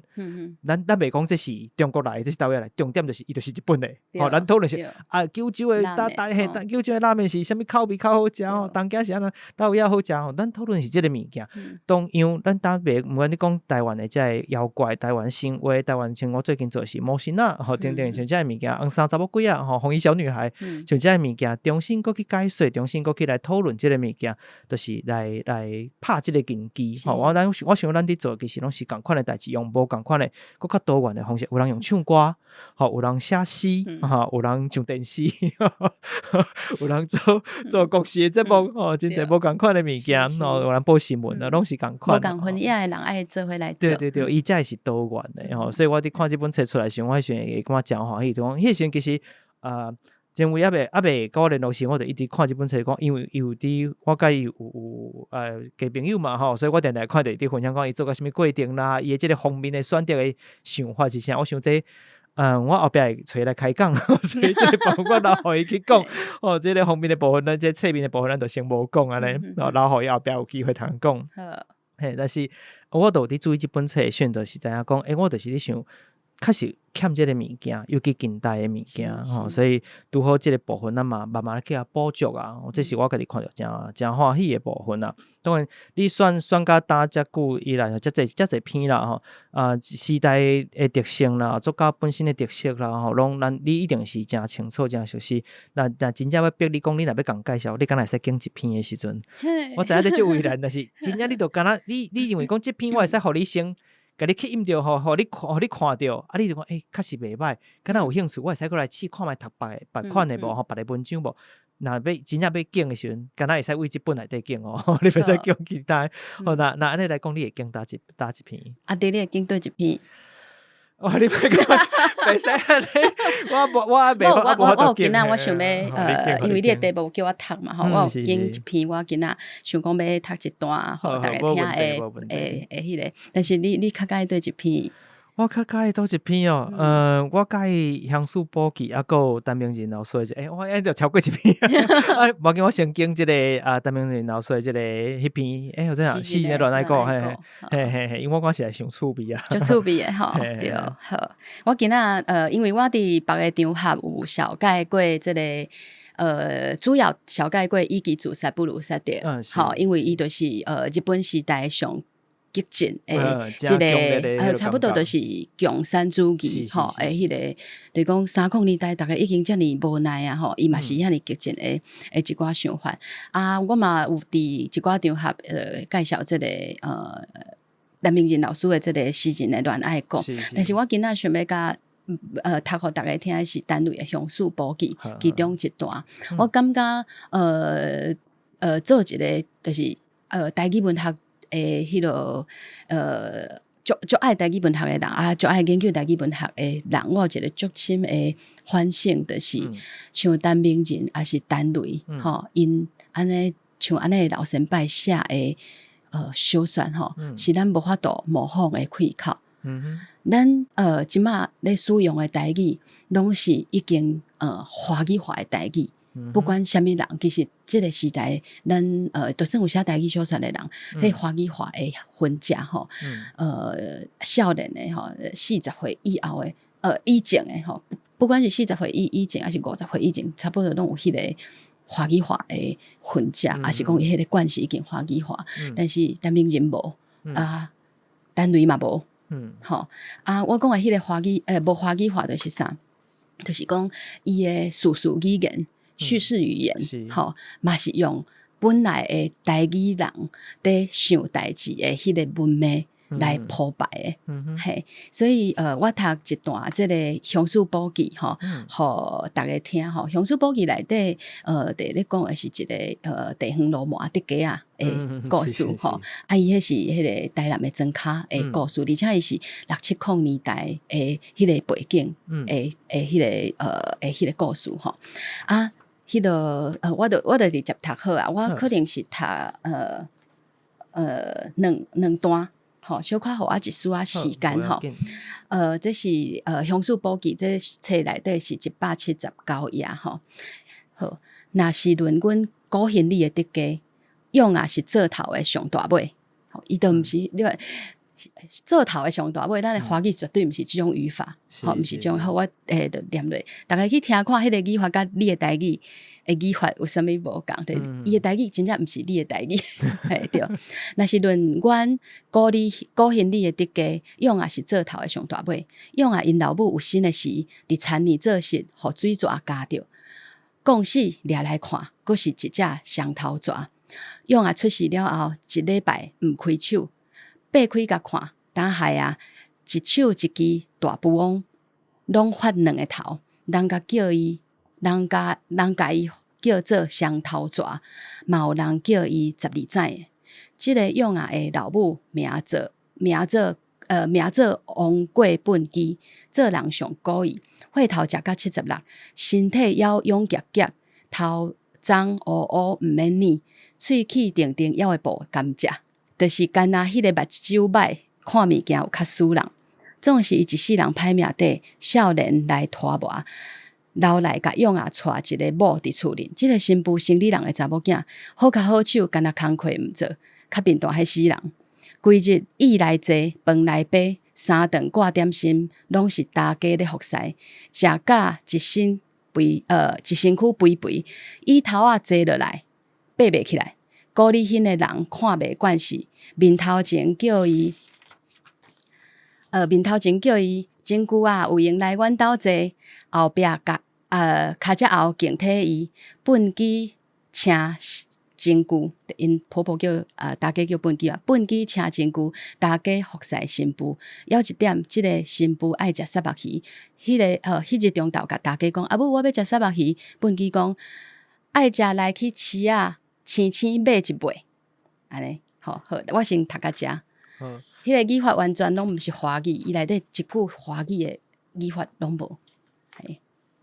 咱袂講這是中國來的，這是佗位來，重點就是伊就是日本的，吼，咱討論是啊，九州的大大嘿，九州的拉麵是啥物口味較好食吼，東京是按怎，佗位較好食吼，咱討論是這個物件。同樣，咱當袂毋管你講台灣的這個妖怪、台灣神話、台灣像我最近做的是魔神仔，吼，等等像這個物件，紅衫查某鬼仔，吼，紅衣小女孩，像這個物件，重新閣去解說，重新閣去來討論這個物件，就是來拍這個根基。吼，我想咱佇做其實攏是仝款的代誌，用無仝款的，閣較多元的方式。有人用唱歌，吼，有人寫詩，吼，有人上電視，有人做做國事的節目，吼，真濟無仝款的物件，吼，有人報新聞啊，攏是仝款。無仝分野的人愛做伙來做。對對對，伊才會是多元的吼，所以我佇看這本冊出來時，我彼時陣會感覺誠歡喜，就講彼時陣其實啊，前位猶未佮我聯絡時，我就一直看這本冊，講因為伊有佇我佮伊有交朋友嘛吼，所以我定定看著伊佇分享講伊做過啥物過程啦，伊的這個封面的選擇的想法是啥，我想這我後壁會揣伊來開講，所以這個部分我留予伊去講。哦，這個封面的部分，咱這冊面的部分，咱就先無講按呢，留予伊後壁有機會通講。嘿，但是我都有佇注意這本冊的選擇，是知影講，欸，我就是咧想，確實欠這個物件，尤其近代的物件吼，所以拄好這個部分，咱嘛慢慢去共補足啊。這是我家己看著誠誠歡喜的部分啊。當然，你選選甲今遮久以來，遮濟遮濟篇啦吼，啊，時代的特性啦，作家本身的特色啦吼，攏咱你一定是誠清楚、誠熟悉。若真正欲逼你講，你若欲共介紹，你敢若會使揀一篇的時陣，我知影這足為難，但是真正你就敢若你認為講這篇我會使予你先。共你吸引著吼，予你看著，啊，你就講，欸，確實袂䆀，敢若有興趣，我會使閣來試看覓讀別款的無吼，別个文章無？若欲真正欲揀的時陣，敢若會使為這本內底揀哦，你袂使揀其他。哦，若按呢來講，你會揀佗一篇？阿弟，你會揀佗一篇？哇！你莫講，袂使按呢，我無我猶袂我有今仔我想欲因為你的題目叫我讀嘛吼，我有揀一篇，我今仔想講欲讀一段，予逐家聽會會會彼个。但是你較佮意佗一篇？我較佮意佗一篇哦，我佮意鄉事簿記，猶閣有陳明仁老師的，欸，我按著超過一篇，啊，無要緊，我先揀這個啊，陳明仁老師的這個彼篇，欸，有啥？詩人的戀愛故，嘿嘿嘿嘿，因為我感覺實在傷趣味啊，足趣味的吼，對，好，我今仔因為我佇別个場合有紹介過這個。主要紹介過與其自殺不如殺掉，吼，因為伊就是日本時代上。激進的這個，差不多就是共產主義吼的彼個，就是講三零年代，逐家已經遮爾無奈啊吼，伊嘛是遐爾激進的一寡想法。啊，我嘛有佇一寡場合介紹這個陳明仁老師的這個詩人的戀愛觀，但是我今仔想欲共讀予逐家聽的是陳雷的鄉事簿記其中一段，我感覺做一個就是台語文學的彼個足足愛台語文學的人啊，足愛研究台語文學的人，我有一個足深的反省，就是像陳明仁抑是陳雷吼，𪜶按呢像按呢老前輩寫的小說吼，是咱無法度模仿的氣口。咱這馬咧使用的台語，攏是已經華語化的台語。不管啥物人，其實這個時代，咱就算有寫台語小說的人，彼華語化的痕跡吼，少年的吼，40歲以後的，以前的吼，不管是40歲以前，抑是50歲以前，差不多攏有彼個華語化的痕跡，抑是講伊彼個慣勢已經華語化，但是陳明仁無，啊，陳雷嘛無，吼，啊，我講的彼個華語，無華語化就是啥？就是講伊的敘事語言。敘事語言，吼，嘛是用本來的台語人佇想代誌的彼個文脈來鋪排的，嘿，所以我讀一段這個鄉事簿記吼，予逐家聽吼。鄉事簿記內底，佇咧講的是一個地方鱸鰻竹雞仔的故事吼。啊，伊彼是彼個台南的莊跤的故事，而且伊是六七零年代的彼個背景的彼個故事吼。啊，彼個我就直接讀好啊，我可能是讀兩段。吼，小可予我一絲仔時間吼。這是鄉事簿記，這冊內底是179頁吼。好，若是論阮古興里的竹雞，勇仔是做頭的上大尾。伊都毋是，你看做頭的上大尾，咱的華語絕對毋是這種語法，吼，毋是這種。好，我就念落，逐家去聽看，彼個語法佮你的台語的語法有啥物無仝？對，伊的台語真正毋是你的台語，嘿對。若是論阮古里古興里的竹雞，勇仔是做頭的上大尾。勇仔𪜶老母有身的時，佇田裡做穡，予水蛇咬著，講死掠來看，閣是一隻雙頭蛇。勇仔出世了後，一禮拜毋開手，擘開共看，膽害啊，一手一支大富翁，攏發兩个頭，人共叫伊，人共伊叫做雙頭蛇，嘛有人叫伊十二指的。這个勇仔的老母名做王過畚箕，做人上古意，歲頭食甲76，身體猶勇夾夾，頭鬃烏烏毋免染，喙齒定定猶會哺甘蔗，就是干焦彼個目睭䆀，看物件有較輸人。總是伊一世人歹命底，少年來拖磨，老來共勇仔娶一个某佇厝裡。這个新婦生理人的查某囝，好跤好手，干焦工課毋做，較貧惰彼死人。規日椅來坐，飯來扒，三頓掛點心，攏是大家咧服侍，食甲一身肥，一身軀肥肥，椅頭仔坐落來，爬袂起來。古里興的人看袂慣勢，面頭前叫伊，真久啊，有閒來阮兜坐，後壁共跤脊後勁提伊，畚箕請真久，𪜶婆婆叫大家叫畚箕嘛，畚箕請真久，大家服侍新婦。猶一點，這个新婦愛食虱目魚，彼日中晝共大家講，阿母我欲食虱目魚，畚箕講愛食來去市仔，青青買一尾，按呢，好，好，我先讀到遮。彼个語法完全攏毋是華語，伊內底一句華語的語法攏無。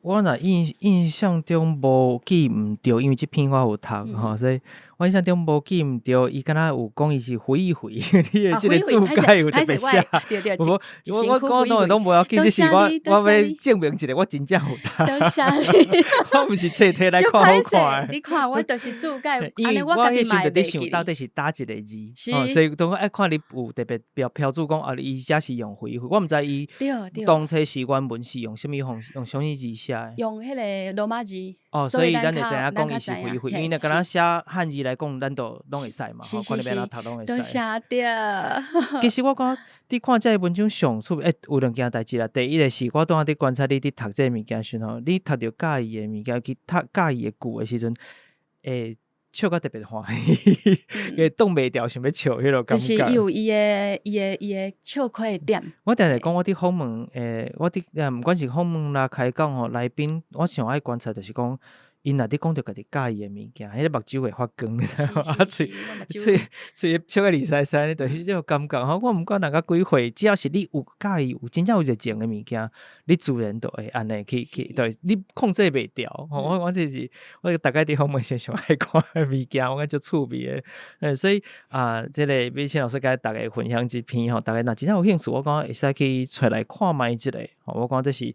我若印象中無記毋著，因為這篇我有讀吼，所以我印象中無記毋著，伊敢若有講伊是肥肥，你的這个注解有特別寫。無，我講當然攏無要緊，只是我欲證明一下，我真正有讀。我毋是冊摕來看好看的。你看我就是注解，因為我彼時就佇想到底是佗一个字，所以當我愛看你有特別標註講啊，伊遮是用肥肥，我毋知伊當初是原文是用啥物方用啥物字寫。用彼个羅馬字，哦，所以咱會知影講伊是肥肥，因為若敢若寫漢字。來講，咱都攏會使嘛，吼，看你欲按怎讀攏會使。多謝著。其實我感覺，佇看這个文章上趣味，有兩件代誌啦。第一个是我拄仔佇觀察你佇讀這个物件時吼，你讀著佮意的物件，去讀佮意的句的時陣，會笑甲特別歡喜，會擋袂牢想欲笑彼囉感覺。就是伊有伊的笑詼的點。我定定講，我佇訪問，我佇毋管是訪問啦、開講吼，來賓，我上愛觀察就是講。𪜶若佇講著家己佮意的物件，彼个目睭會發光，你知無？啊，喙喙喙笑甲離曬曬，就是這種感覺吼。我毋管人較幾歲，只要是你有佮意、有真正有熱情的物件，你自然就會按呢去去，對，你控制袂牢。吼，我這是我逐擺佇訪問時上愛看的物件，我感覺足趣味的。所以啊，這个美倩老師共大家分享這篇吼，大家若真正有興趣，我感覺會使去揣來看覓一下。吼，我感覺這是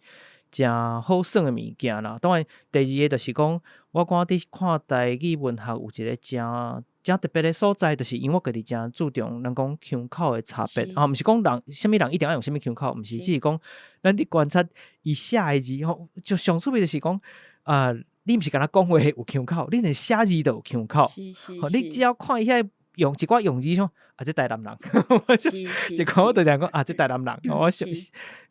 誠好耍的物件啦。當然，第二个就是講，我感覺佇看台語文學有一個誠誠特別的所在，就是因為我家己誠注重咱講腔口的差別，啊，毋是講人啥物人一定愛用啥物腔口，毋是，只是講咱佇觀察伊寫的字吼，就上趣味就是講，啊，你毋是干焦講話有腔口，你連寫字都有腔口。你只要看伊遐用一寡用字，像啊，這台南人，一看我就定講啊，這台南人，我想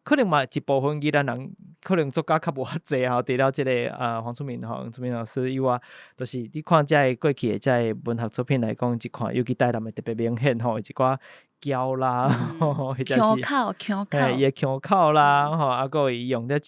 可能嘛一部分宜蘭人可能作家較無遐濟啊，除了這个啊黃春明吼，黃春明老師以外，就是你看這个過去的這个文學作品來講，一看尤其台南的特別明顯吼，一寡嬌啦，或者是腔口，腔口，伊的腔口啦，吼，啊，閣伊用的，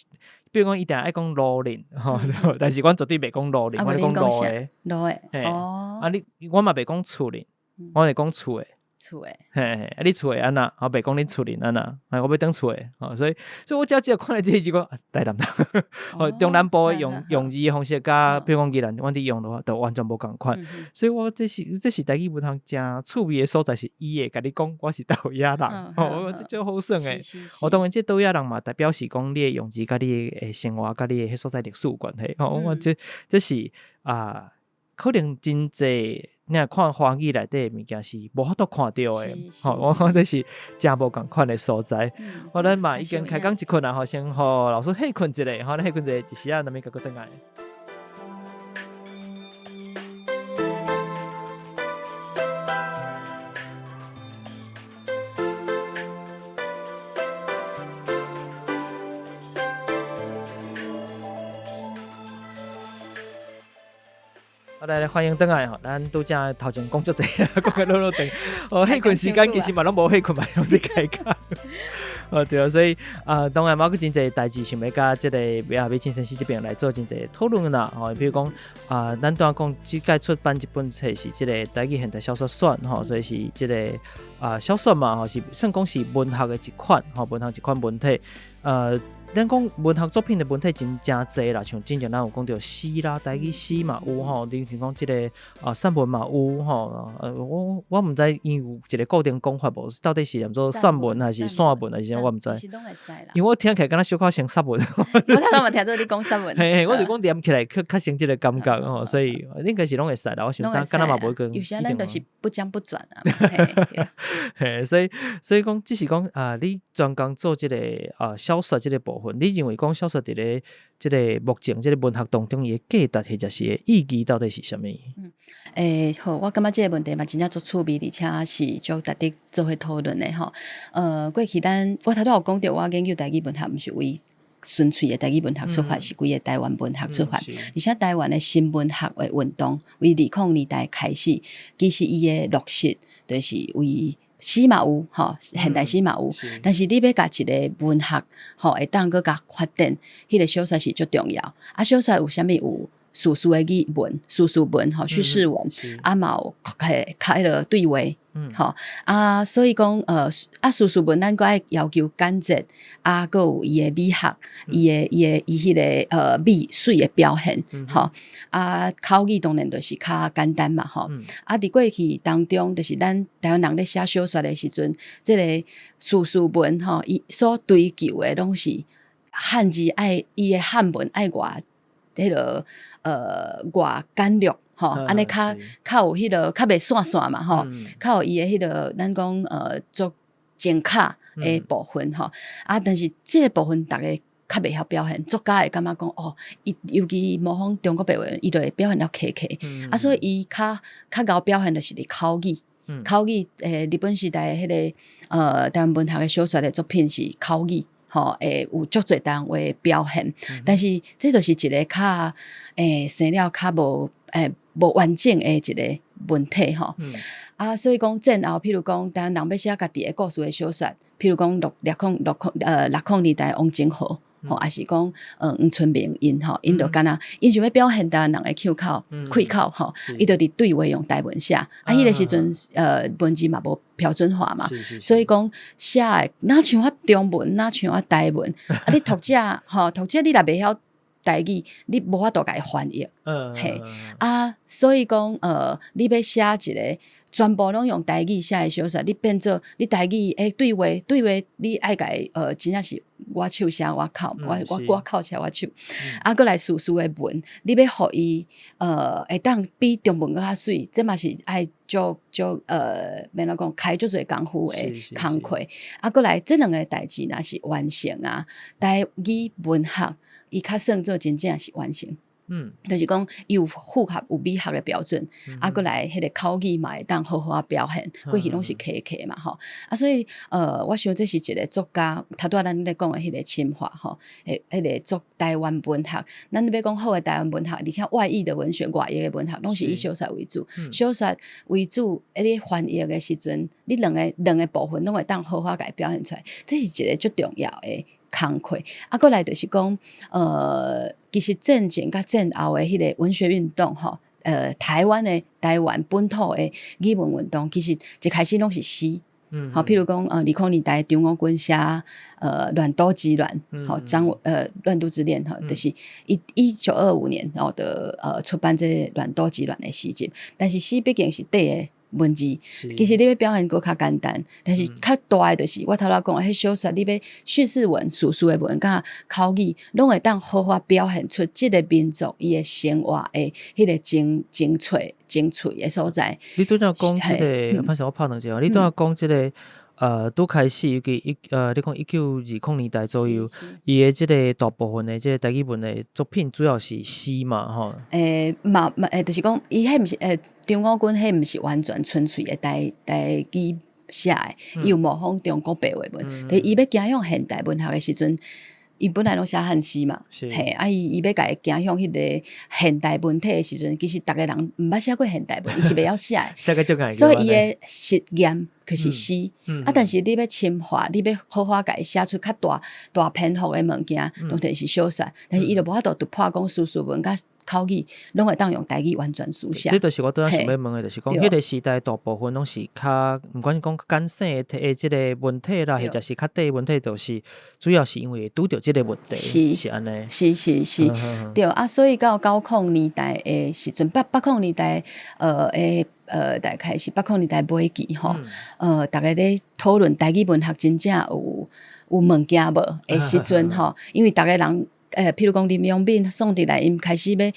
比如講伊定愛講路人，吼，但是阮絕對袂講路人，我講路的，路的，哦，啊你我嘛袂講厝里，我會講厝的。厝的，嘿嘿，啊你厝的按怎？我袂講恁厝裡按怎？啊我欲轉厝的，吼，所以所以我只只看了這一個台南人，哦，中南部的用用字的方式，佮比如講宜蘭，阮佇用的話，都完全無仝款。所以我這是台語文學誠趣味的所在，是伊會共你講我是佗位仔人，哦，這足好耍的。我當然這佗位仔人嘛，代表是講你的用字佮你的生活佮你的彼所在歷史有關係。吼，我這是啊，可能真濟。你若看華語內底的物件是無法度看著的，吼，我講這是誠無仝款的所在。我咱嘛已經開講一困啊，吼，先予老師歇睏一下，吼，咱歇睏一下，一時仔，咱欲閣閣轉來。好來來，歡迎轉來吼，咱拄才頭前講足濟，講甲落落長。哦，歇睏時間其實嘛攏無歇睏嘛，攏佇開講。哦對啊，所以啊，當然嘛，閣真濟代誌想欲佮這个啊美倩先生這邊來做真濟討論啦。吼，比如講啊，咱拄仔講這屆出版這本冊是這个台語現代小說選吼，所以是這个啊小說嘛吼，是算講是文學的一款吼，文學一款文體，咱講文學作品的文體真誠濟啦，像之前咱有講著詩啦，台語詩嘛有吼，你像講這个啊散文嘛有吼，我毋知伊有一个固定講法無，到底是念做散文還是散文還是啥，我毋知。因為我聽起來敢若小可像散文。我頭拄嘛聽做你講散文。嘿嘿，我就講念起來較較像這个感覺吼，所以應該是攏會使啦。我想敢若嘛無講。有時咱就是不將不轉啊。嘿，所以所以講，只是講啊，你專工做這个啊小說這个部分，你認為講小說佇咧這个目前這个文學當中，伊的價值或者是意義到底是啥物？好，我感覺這个問題嘛真正足趣味，而且是足值得做伙討論的吼。過去咱我頭拄有講著，我研究台語文學，毋是為純粹的台語文學出發，是規个台灣文學出發。而且台灣的新文學的運動，為20年代開始，其實伊的落實就是為詩嘛有吼，現代詩嘛有，但是你欲共一个文學吼會當閣共發展，彼个小說是足重要。啊，小說有啥物？有敘事的語文、敘事文吼，敘事文，啊嘛有較彼个對話，吼啊，所以講啊，敘事文咱閣愛要求簡潔，啊，閣有伊的美學，伊的伊的伊彼个美媠的表現，吼啊，口語當然就是較簡單嘛，吼啊，佇過去當中，就是咱台灣人咧寫小說的時陣，這個敘事文吼，伊所追求的攏是漢字愛伊的漢文愛偌彼个偌簡略吼，按呢較較有彼个較袂散散嘛吼，較有伊的彼个咱講足精巧的部分吼，啊，但是這个部分逐个較袂曉表現，作家會感覺講哦，伊尤其模仿中國白話，伊就會表現了客客，啊，所以伊較較𠢕表現就是佇口語，口語日本時代彼個台灣文學的小說的作品是口語，吼，會有足濟台灣話的表現，但是這就是一個較生了較無無完整的一個文體吼。啊，所以講戰後，譬如講，台灣人欲寫家己的故事的小說，譬如講六六空六空六空年代王禎和，吼，抑是講黃春明𪜶吼，𪜶就敢若𪜶想欲表現台灣人的腔口、氣口吼，伊就佇對話用台文寫，啊，彼個時陣文字嘛無標準化嘛，所以講寫的若像啊中文，若像啊台文，啊你讀者吼，讀者你若袂曉台語，你無法度共伊翻譯，嘿，啊，所以講你欲寫一個全部攏用台語寫的小說，你變做你台語對話對話，你愛共伊真正是我手寫我口，我口寫我手，啊，閣來敘事的文，你欲予伊會當比中文閣較媠，這嘛是愛足足欲按怎講，開足濟工夫的工課，啊，閣來這兩個代誌若是完成啊，台語文學伊較算做真正是完成。就是講伊有符合有美學的標準，啊，閣來彼個口語嘛會當好好仔表現，過去攏是客客嘛吼，啊，所以我想這是一個作家，頭拄仔咱咧講的彼個深化吼，彼個作台灣文學，咱欲講好的台灣文學，而且外語的文學、外譯的文學，攏是以小說為主，小說為主，你翻譯的時陣，你兩個部分攏會當好好共伊表現出來，這是一個足重要的工課。啊，閣來就是講，其實戰前佮戰後的彼個文學運動吼，台灣本土的語文運動，其實一開始攏是詩，吼，譬如講，20年代張五軍寫亂都之戀，吼，亂都之戀，吼，就是1925年吼的出版這個亂都之戀的詩集，但是詩畢竟是短的文字，其實你欲表現閣較簡單，但是較大的就是我頭拄仔講的，彼小說你欲敘事文、敘事的文佮口語，攏會當好好表現出這個民族伊的生活的彼個精精粹、精粹的所在。你拄才講這個，歹勢我拍斷一下，你拄才講這個，拄開始，尤其你講1920年代左右，伊的這個大部分的這個台語文的作品，主要是詩嘛，吼。嘛嘛，就是講，伊彼毋是張五軍彼毋是完全純粹的台語寫的，伊有模仿中國白話文，但伊欲走向現代文學的時陣，伊本來攏寫漢詩嘛，嘿，啊伊欲共伊走向彼個現代文體的時陣，其實逐个人毋捌寫過現代文，伊是袂曉寫的，寫甲足𠢕 所以伊的實驗就是詩，啊，但是你欲深化，你欲好好共伊寫出較大大篇幅的物件，當然是小說，但是伊就無法度突破講敘事文佮口語，攏會當用台語完全書寫。這就是我拄仔想欲問的，就是講彼個時代大部分攏是較，毋管是講簡省的這個文體啦，或者是較短文體，就是主要是因為拄著這個問題，是按呢。是是是，對啊，所以到90年代的時陣，80年代，大概是80年代尾期吼，逐家咧討論台語文學真正有物件無的時陣吼，因為逐个人。譬如講林陽敏、宋德來，𪜶開始欲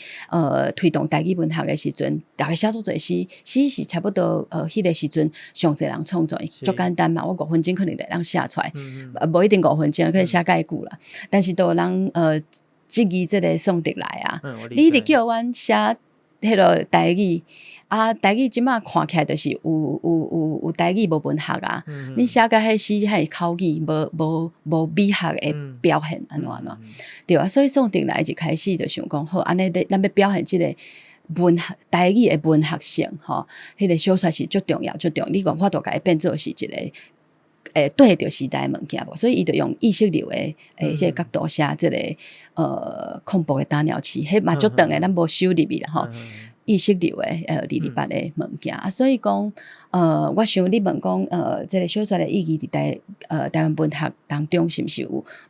推動台語文學的時陣，逐家寫足濟詩，詩是差不多彼個時陣上濟人創作，足簡單嘛，我5分鐘可能就會當寫出來，無一定5分鐘，可能寫較久啦。但是都有人質疑這個宋德來啊，你佇叫阮寫彼個台語。啊，台語這馬看起來就是有台語無文學啊，你寫甲彼詩彼口語無美學的表現按怎按怎，對啊，所以宋德來一開始就想講好，按呢咱欲表現這個文學台語的文學性吼，彼個小說是足重要足重要，你無法度共伊變做是一個對著時代的物件無，所以伊就用意識流的這個角度寫這個恐怖的打鳥鼠，彼嘛足長的，咱無收入去啦吼。意識流的二二八的物件，啊，所以講，我想你問講，這個小說的意義佇台灣文學當中是毋是有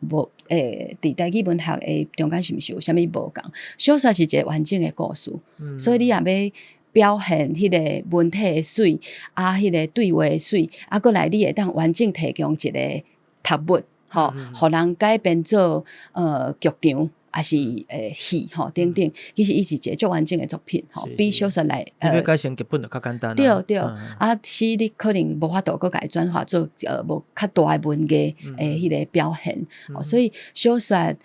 無？佇台語文學的中間是毋是有啥物無仝？小說是一個完整的故事，所以你若欲表現彼個文體的媠，啊，彼個對話的媠，啊，閣來你會當完整提供一個讀物，吼，予人改編做劇場。抑是戲吼等等，其實伊是一个足完整的作品吼，比小說來。你欲改成劇本就較簡單。對對，啊，詩你可能無法度閣共伊轉化做無較大的文藝的彼个表現，所以小說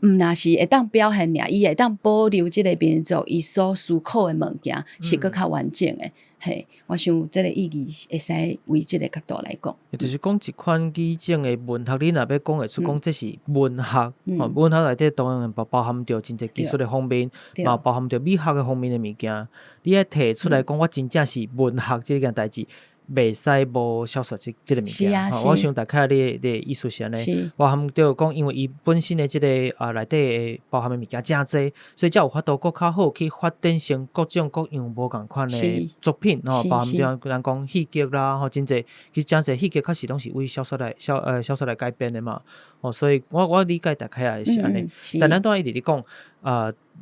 毋若是會當表現爾，伊會當保留這个民族伊所思考的物件，是閣較完整的。嘿，我想這个意義會使為這个角度來講。就是講一款語種的文學，你若欲講會出講這是文學，文學內底當然包包含著真濟技術的方面，嘛包含著美學的方面的物件。你愛提出來講，我真正是文學這件代誌，袂使無小說這個物件。我想大概你的意思是按呢，包含著講，因為伊本身的這个內底的包含的物件誠濟，所以才有法度閣較好去發展成各種各樣無仝款的作品吼，包含著咱講戲劇啦，吼，真濟，其實誠濟戲劇確實攏是為小說來改編的嘛。哦，所以我理解大概也是按呢。但咱拄仔一直咧講，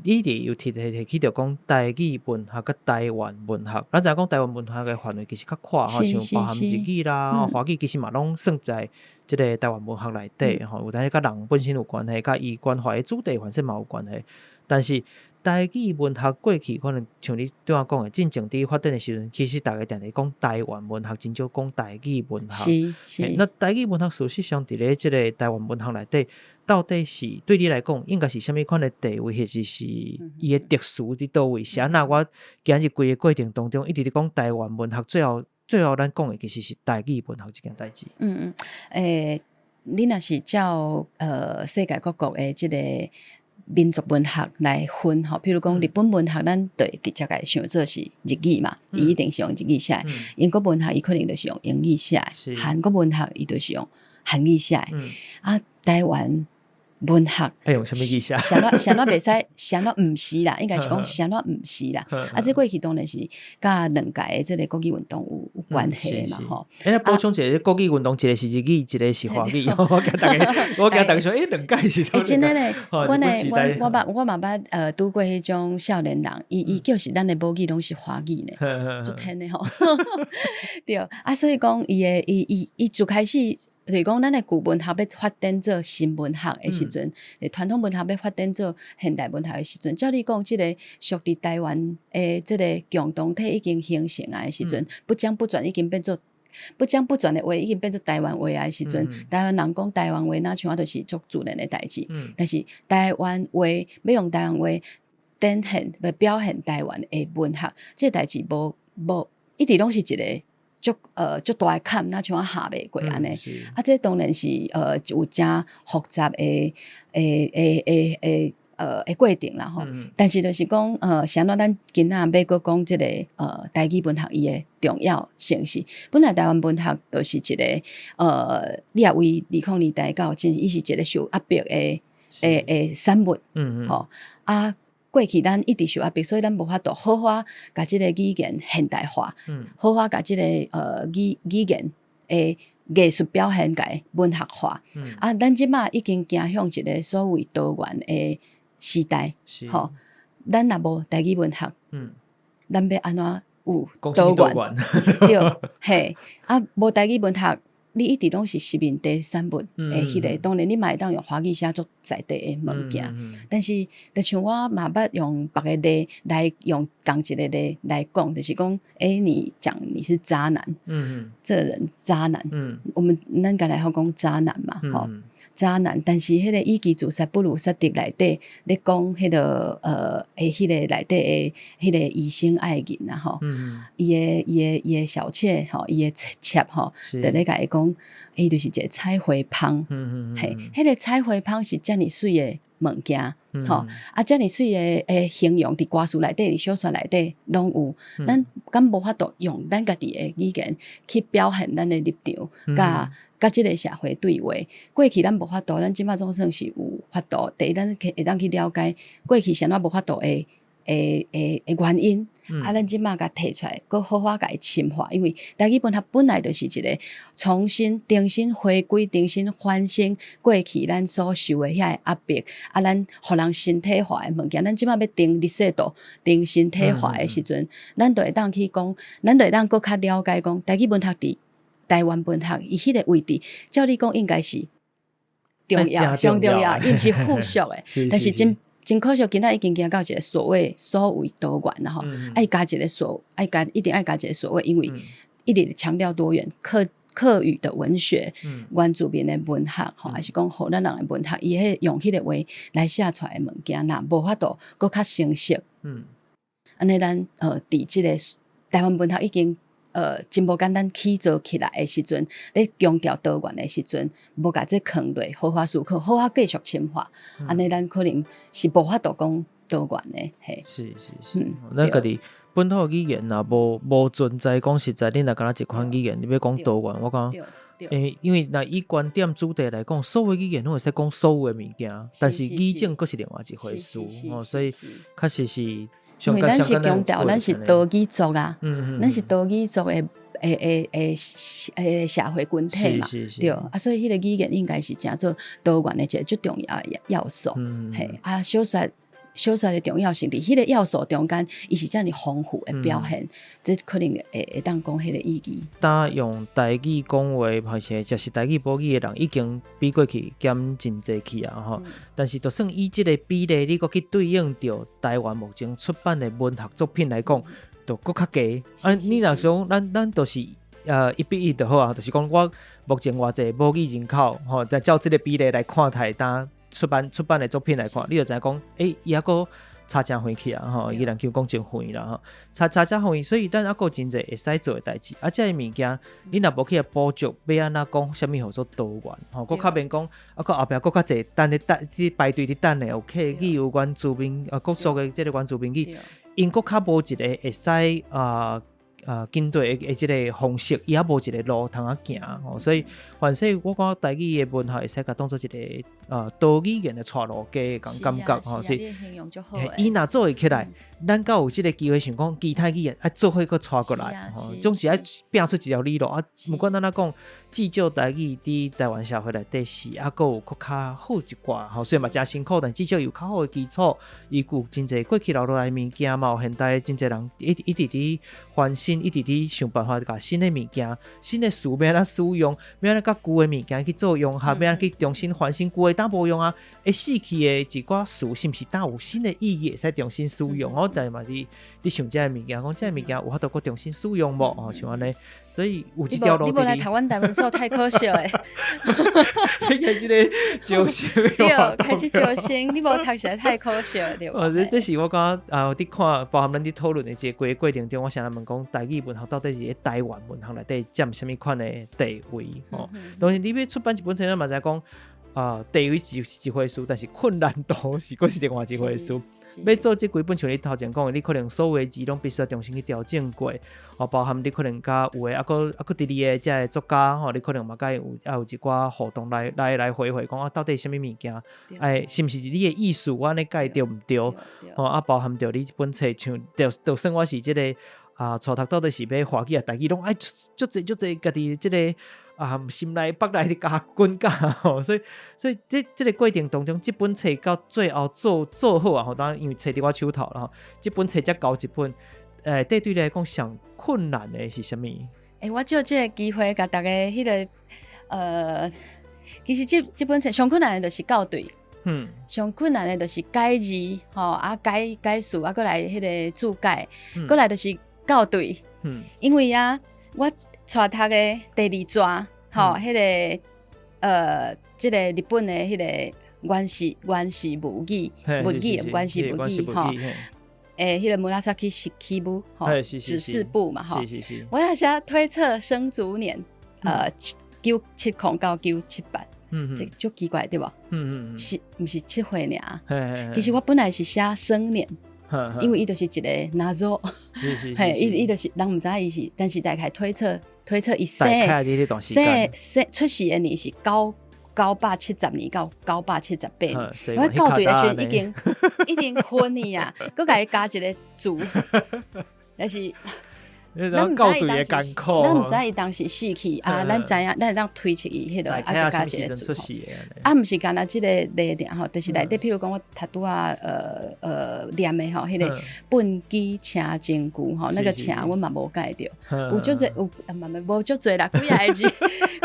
你一直有提起著講台語文學佮台灣文學。咱知影講台灣文學的範圍其實較闊吼，像包含日語啦、華語，其實嘛攏算在這个台灣文學內底吼。有當時佮人本身有關係，佮伊關懷的主題反正嘛有關係。但是台語文學過去可能像你拄仔講的，進前佇發展的時陣，其實逐家定定講台灣文學，真少講台語文學。是是。那台語文學事實上佇咧這个台灣文學內底，到底是對你來講，應該是啥物款的地位，或者是伊的特殊佇佗位？是按怎我今日規个過程當中，一直咧講台灣文學，最後咱講的其實是台語文學這件代誌。你若是照世界各國的這个民族文學來分吼，譬如講日本文學，咱就會直接共伊想做是日語嘛，伊一定是用日語寫；英國文學伊可能就是用英語寫；韓國文學伊就是用韓語寫。啊，台灣文學愛用啥物語寫？啥物袂使，啥物毋是啦，應該是講啥物毋是啦。啊，這過去當然是佮兩屆的這個國語運動有關係嘛，吼。欸，補充一下，國語運動一個是日語，一個是華語。我驚大家說，欸，兩屆是啥？欸，真的咧，阮的我捌我嘛捌拄過彼種少年人，伊就是咱的母語攏是華語呢，足天的吼。對，啊，所以講伊的伊伊伊就開始。就是講，咱的舊文學欲發展做新文學的時陣，傳統文學欲發展做現代文學的時陣，照理講，這个屬佇台灣的這个共同體已經形成啊的時陣，不講不轉已經變做不講不轉的話，已經變做台灣話的時陣，台灣人講台灣話，若像我就是足自然的代誌。但是台灣話欲用台灣話展現、欲表現台灣的文學，這个代誌無一直攏是一个足大的坎，若像我下袂過按呢。啊，這當然是有誠複雜的過程啦吼。但是就是講，是按怎咱今仔欲閣講這个台語文學伊的重要性是，本來台灣文學就是一个你若為20年代到今，伊是一个受壓迫的產物，吼啊。過去咱一直受壓迫，所以咱無法度好好共這个語言現代化，好好共這个語言的藝術表現共文學化。啊，咱這馬已經走向一个所謂多元的時代，吼，咱若無台語文學，咱欲按怎有多元？對，嘿，啊，無台語文學，你一直攏是殖民地產物的彼个，當然你嘛會當用華語寫足在地的物件，但是就像我嘛捌用別个例來用仝一个例來講，就是講，欸，你講你是渣男，這人渣男，我們咱家來好講渣男嘛，吼，渣男，但是彼个與其自殺不如殺敵內底咧講彼个彼個內底的彼個醫生愛人啊吼，伊的小妾吼，伊的妾吼，就咧共伊講，伊就是一個采花蜂，嘿，彼個采花蜂是遮爾媠的物件，吼，啊，遮爾媠的形容佇歌詞內底、佇小說內底攏有，咱敢無法度用咱家己的語言去表現咱的立場，佮這个社會對話。過去咱無法度，咱這馬總算是有法度。第一，咱會當去了解過去是按怎無法度的原因。啊，咱這馬共提出來，閣好好共伊深化。因為台語文學本來就是一個重新、重新回歸、重新反省過去咱所受的遐个壓迫，啊，咱予人身體化的物件。咱這馬欲重歷史度、重身體化的時陣，咱就會當去講，咱就會當閣較了解講台語文學佇台灣文學伊彼個位置，照理講應該是重要，上重要，伊毋是附屬的，但是真真可惜，今仔已經行到一個所謂多元啦吼，愛加一個所，愛加一定愛加一個所謂，因為一直強調多元，客語的文學，原住民的文學吼，還是講荷蘭人的文學，伊彼用彼個話來寫出來的物件，若無法度閣較清晰，按呢咱佇這個台灣文學已經真無簡單起做起來的時陣，咧強調多元的時陣，無共這囥落，好好思考，好好繼續深化，按呢咱可能是無法度講多元的，嘿。是是是，咱家己本土語言若無存在，講實在，你若敢若一款語言，你欲講多元，我講，因為若以觀點主題來講，所有語言攏會使講所有的物件，但是語種閣是另外一回事，哦，所以確實是。因為咱是強調咱是多語族啊，咱是多語族的社會群體嘛，對啊，所以彼個語言應該是誠做多元的一個最重要的要素，嘿啊，小說的重要性佇彼個要素中間，伊是遮爾豐富的表現，這可能會當講彼個意義。當用台語講話，或是就是台語母語的人，已經比過去減真濟去啊！吼，但是就算以這個比例，你閣去對應著台灣目前出版的文學作品來講，就閣較低。啊，你若說咱就是1比1就好啊，就是講我目前偌濟母語人口，吼，再照這個比例來看待當出版的作品來看，你就知影講，欸，伊猶閣差誠遠去啊！吼，伊人講真遠啦，吼，差遮遠，所以咱猶閣有真濟會使做的代誌。啊，這个物件，你若無去補足，欲按怎講啥物號做多元？吼，閣較免講，啊，閣後壁閣較濟等咧等，佇排隊佇等的有客語，有原住民啊，國屬的這个原住民語，𪜶閣較無一個會使針對的這个方式，伊猶無一个路通仔行吼，所以凡勢我感覺台語的文學會使共當做一个多語言的帶路家的共感覺吼，是。伊若做會起來，咱閣有這个機會想講其他語言愛做伙閣帶過來，吼，總是愛拚出一條理路啊。毋管按怎講，至少台語佇台灣社會內底是猶閣有閣較好一寡吼，雖然嘛誠辛苦，但至少有較好的基礎，伊有真濟過去留落來的物件嘛，有現代真濟人一直佇翻新，一直佇想辦法共新的物件、新的詞欲按怎使用，欲按怎佮舊的物件去做融合，欲按怎去重新翻新舊的當無用啊？會死去的一寡詞，是毋是當有新的意義會使重新使用？我但嘛是佇想這个物件，講這个物件有法度閣重新使用無？吼，像按呢，所以有這條路。你無來台灣台文所太可惜了。你開始咧招生，對，開始招生，你無讀實在太可惜了，對無？哦，這是我感覺啊，佇看包含咱佇討論的這個過程中，我想來問講，台語文學到底是佇台灣文學內底佔啥物款的地位？吼，當然你欲出版一本冊，咱嘛知講啊，地位是一回事，但是困難度是閣是另外一回事。欲做這幾本，像你頭前講的，你可能所有的字攏必須要重新去調整過，哦，包含你可能佮有的，猶閣猶閣佇咧的這个作家吼，你可能嘛佮伊有猶有一寡互動來來來回回講啊，到底啥物物件，哎，是毋是你的意思？我按呢解對毋對？吼啊，包含著你這本冊，像就算我是這个啊，初讀到底是欲華語啊，台語攏愛足濟足濟家己這个啊，心內腹內佇共滾絞吼，所以這个過程當中，這本冊到最後做好啊，吼，當然因為冊佇我手頭啦吼，這本冊才交一本，對你來講上困難的是啥物？欸，我借這个機會共大家彼个，其實這本冊上困難的就是校對，上困難的就是改字，吼啊改詞啊，閣來彼个注解，閣來就是校對，因為啊，我𤆬讀的第二逝，吼，彼个這个日本的彼个原始物語，物語原始物語吼，欸，彼个紫式部，吼，紫式部嘛，吼，我也寫推測生卒年，970到978，這足奇怪對無？是毋是7歲爾？其實我本來是寫生年。因為伊就是一个謎，嘿，伊就是人毋知影伊是，但是大概推測伊生出世的年是970年到978年，我校對的時陣已經昏去啊，閣共伊加一个字，但是咱校對的艱苦，咱毋知伊當時死去啊，咱知影，咱會當推測伊彼個啊，閣加一個字。啊，毋是干焦這個例爾吼，就是內底，譬如講我頭拄仔念的吼，彼個畚箕車前句吼，那個車阮嘛無改著，有足濟有，嘛無足濟啦，幾仔個字，幾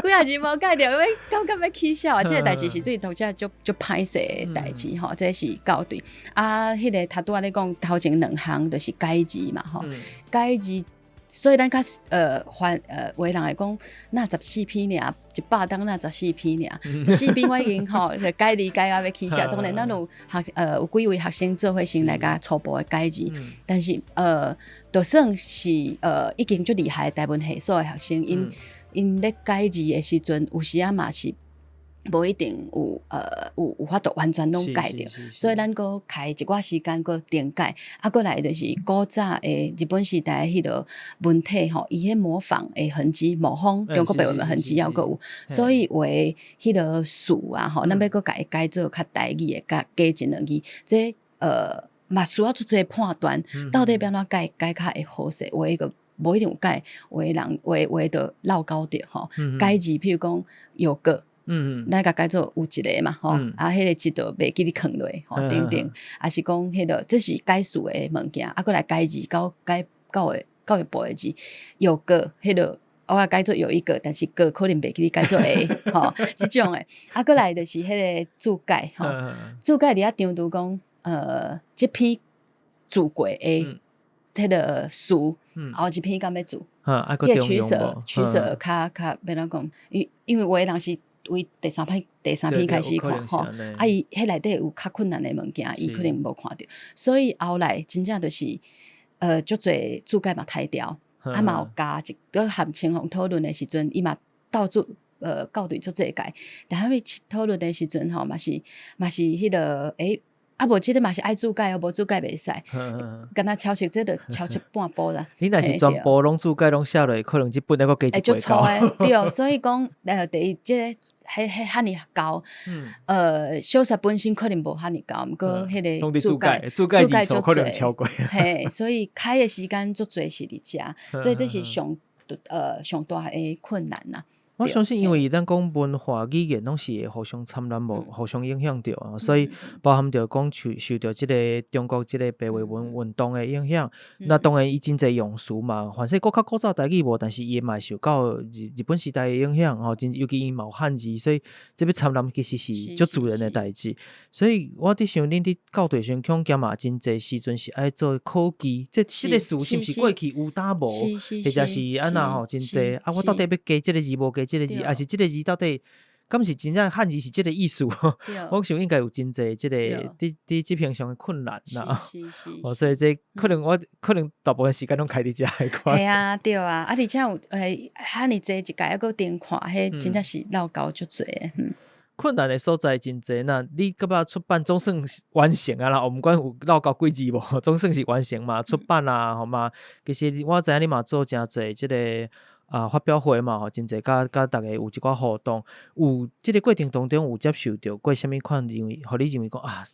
仔個字無改著，欲感覺欲起痟啊！這個代誌是對讀者足足歹勢的代誌吼，這是校對。啊，彼個頭拄仔咧講頭前兩項就是改字嘛吼，改字。所以咱較還有的人會講，若14篇爾，100冬若十四篇爾，十四篇我已經吼改字改甲欲起痟。當然咱有學有幾位學生做伙先來共初步的改字，但是就算是已經足厲害的台文系所的學生，𪜶𪜶咧改字的時陣，有時仔嘛是無一定有法度完全攏改著，所以咱閣開一寡時間閣重改，啊，閣來就是古早的日本時代彼個文體吼，伊彼模仿的痕跡，模仿中國白話文痕跡猶閣有，所以有的彼個詞啊吼，咱欲閣共伊改做較台語的，加加一兩字，這嘛需要足濟判斷，到底欲按怎改改較會好勢，有的閣無一定有改，有的人有的就落勾著吼，改字譬如講有個。咱共改做有一个嘛，吼，啊，彼個字就袂記得囥落，吼，等等，抑是講彼個這是改詞的物件，啊，閣來改字，到改教育部的字，有個彼個我改做有一個，但是個可能袂記得改做下，吼，這種的，啊，閣來就是彼個注解，吼，注解佇遐張拄講，這篇注過的彼個詞，後一篇敢欲注，彼個取捨取捨較較欲按怎講？因為有的人是為第三篇開始看吼，啊伊彼內底有較困難的物件，伊可能無看著，所以後來真正就是足濟注解嘛刣掉，啊嘛有加一閣含青紅討論的時陣，伊嘛鬥注校對足濟屆，但係討論的時陣吼，嘛是彼個欸，啊無這个嘛是愛注解哦，無注解袂使，敢若抄襲這就抄襲半步啦。你若是全部攏注解攏寫落，可能這本還閣加一倍厚。對，所以講第一，這个彼彼遐爾厚，小說本身可能無遐爾厚，毋過彼个注解注解字數可能超過。嘿，所以開的時間足濟是佇遮，所以這是上大的困難啦。我相信，因為咱講文化語言攏是會互相摻雜、無互相影響著啊，所以包含著講受著這个中國這个白話文運動的影響。那當然伊真濟用詞嘛，凡勢閣較古早台語無，但是伊嘛會受到日本時代的影響吼，真尤其伊嘛有漢字，所以這欲摻雜其實是足自然的代誌。所以我佇想，恁佇校對時陣，恐驚嘛真濟時陣是愛做考據，這個詞是毋是過去有當無，或者是按怎吼，真濟啊！我到底欲加這个字無加這個字，抑是這个字到底敢是真正漢字是這个意思？我想應該有真濟這个佇執行上的困難啦。哦，所以這可能我可能大部分時間攏開佇遮塊。嘿啊，對啊，啊，而且有遐爾濟一屆猶閣重看，彼真正是落溝足濟的。困難的所在真濟，那你感覺出版總算完成啊啦？我毋管有落溝幾字無，總算是完成嘛。出版啊，吼嘛，其實我知影你嘛做誠濟這个發表會嘛，吼，真濟佮逐家有一寡互動，有這个過程當中有接受著過啥物款認為，予你認為講啊，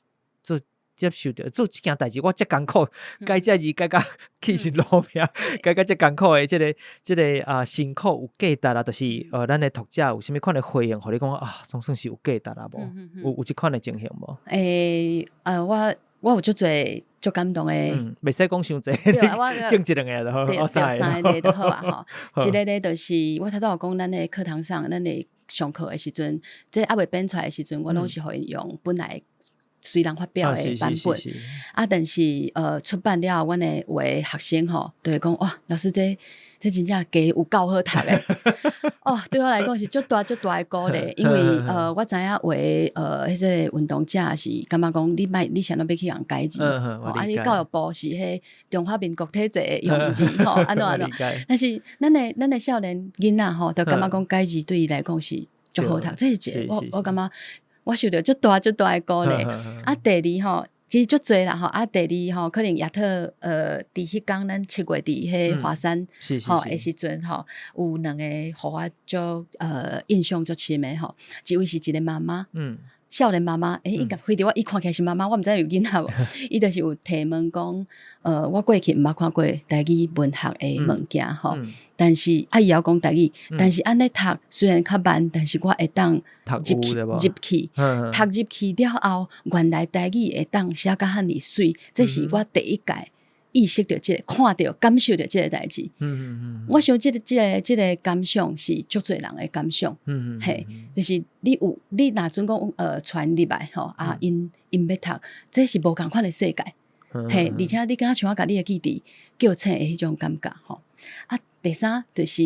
做接受著做這件代誌，我遮艱苦，改這字改甲氣死老命，改甲遮艱苦的這个辛苦有價值啊，就是咱的讀者有啥物款的回應，予你講啊，總算是有價值啊無？有這款的情形無？欸，我有足濟足感動的，袂使講傷濟，講一兩个就好，對，三个就好啊吼。一个咧就是我頭拄有講，咱的課堂上，咱的上課的時陣，這猶未編出來的時陣，我攏是予𪜶用本來隨人發表的版本。啊，但是出版了後，阮的有的學生吼，就會講哇，老師這真正加有夠好讀的。哦，對我來講是足大足大的鼓勵，因為我知影有的彼個運動者是感覺講你莫你啥都欲去共改字，啊，你教育部是彼中華民國體制的用字吼，按怎按怎。但是咱的少年囡仔吼，就感覺講改字對伊來講是足好讀，這是一个我感覺我受著足大足大的鼓勵。啊，第二吼，其實足濟啦吼，啊，第二吼，可能亞特佇彼工咱7月佇彼華山吼的時陣吼，有兩个予我足印象足深的吼，一位是一个媽媽，少年媽媽，欸，應該非著我，伊看起來是媽媽，我毋知有囡仔無。伊就是有提問講，我過去毋捌看過台語文學的物件吼，但是啊，伊會曉講台語，但是按呢讀雖然較慢，但是我會當入去入去，讀入去了後，原來台語會當寫甲遐爾媠，這是我第一擺意識著這個，看著感受著這個代誌。我想這個感想是足濟人的感想。嘿，就是你有你若準講傳入來吼，啊，𪜶欲讀，這是無仝款的世界。嘿，而且你敢若像我共你會記佇叫醒的彼種感覺吼。啊，第三就是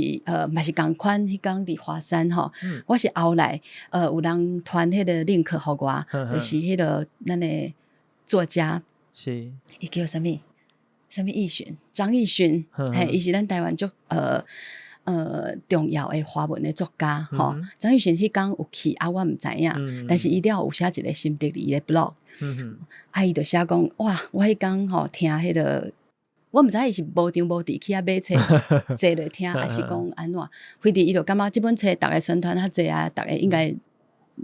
嘛是仝款，彼工佇華山吼，我是後來有人傳彼個 link 予我，就是彼個咱的作家，伊叫啥物？啥物奕迅？張奕迅，嘿，伊是咱台灣足重要的華文的作家吼。張奕迅彼工有去，啊，我毋知影，但是伊了有寫一個心得佇伊的 blog，啊，伊就寫講，哇，我彼工吼聽彼個，我毋知伊是無張無佇去遐買冊坐落聽，抑是講按怎？反正伊就感覺這本冊逐个宣傳較濟啊，逐个應該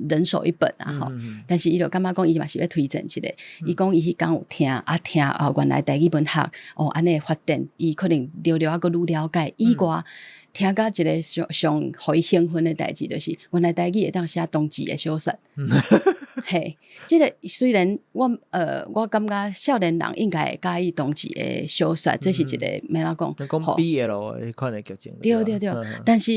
人手一本啊吼。但是伊就感覺講伊嘛是欲推薦一下，伊講伊彼工有聽啊聽哦，原來台語文學哦按呢發展，伊可能了了猶閣愈了解以外，聽甲一個上上予伊興奮的代誌，就是原來台語會當寫同志的小說。嘿，這個雖然我感覺少年人應該會佮意同志的小說，這是一個欲按怎講？講 BL 彼款的劇情。對對對，但是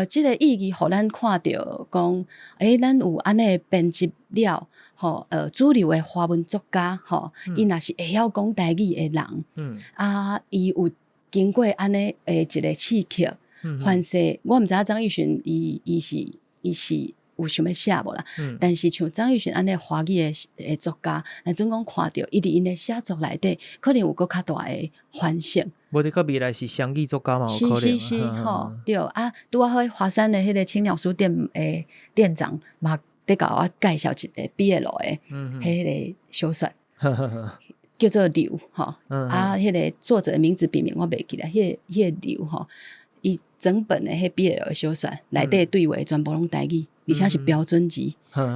這個意義予咱看著講，欸，咱有按呢編輯了，吼，主流的華文作家，吼，伊若是會曉講台語的人，啊，伊有經過按呢的一個刺激。凡勢，我毋知影張奕迅伊是有想欲寫無啦，但是像張奕迅按呢華語的作家，若準講看著伊佇𪜶的寫作內底，可能有閣較大的反省。無你到未來是雙語作家嘛有可能。是是是，吼，對啊，拄仔好華山的彼個青鳥書店的店長嘛，佇共我介紹一個 BL 的，彼個小說，叫做流吼，啊，彼個作者的名字筆名我袂記得，彼個流吼。伊整本的彼 BL 小說內底對話全部攏台語，而且是標準字。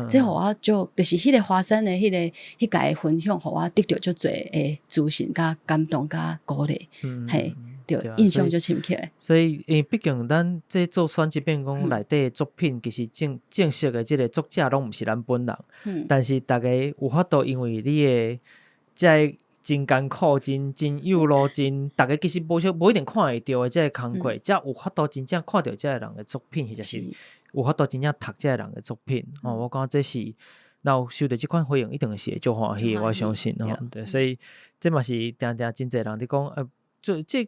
這予我足，就是彼個華山的彼個彼屆分享，予我得著足濟的資訊、佮感動、佮鼓勵，嘿，對，印象足深刻。所以，因為畢竟咱這做選集變講內底作品，其實正式的這個作者攏毋是咱本人，但是逐家有法度因為你的這個真艱苦、真幼路、真，逐家其實無少無一定看會著的這個工課，才有法度真正看著這個人的作品，或者是有法度真正讀這個人的作品。哦，我感覺這是若有收著這款回應，一定是會足歡喜的，我相信吼。對，所以這嘛是定定真濟人佇講，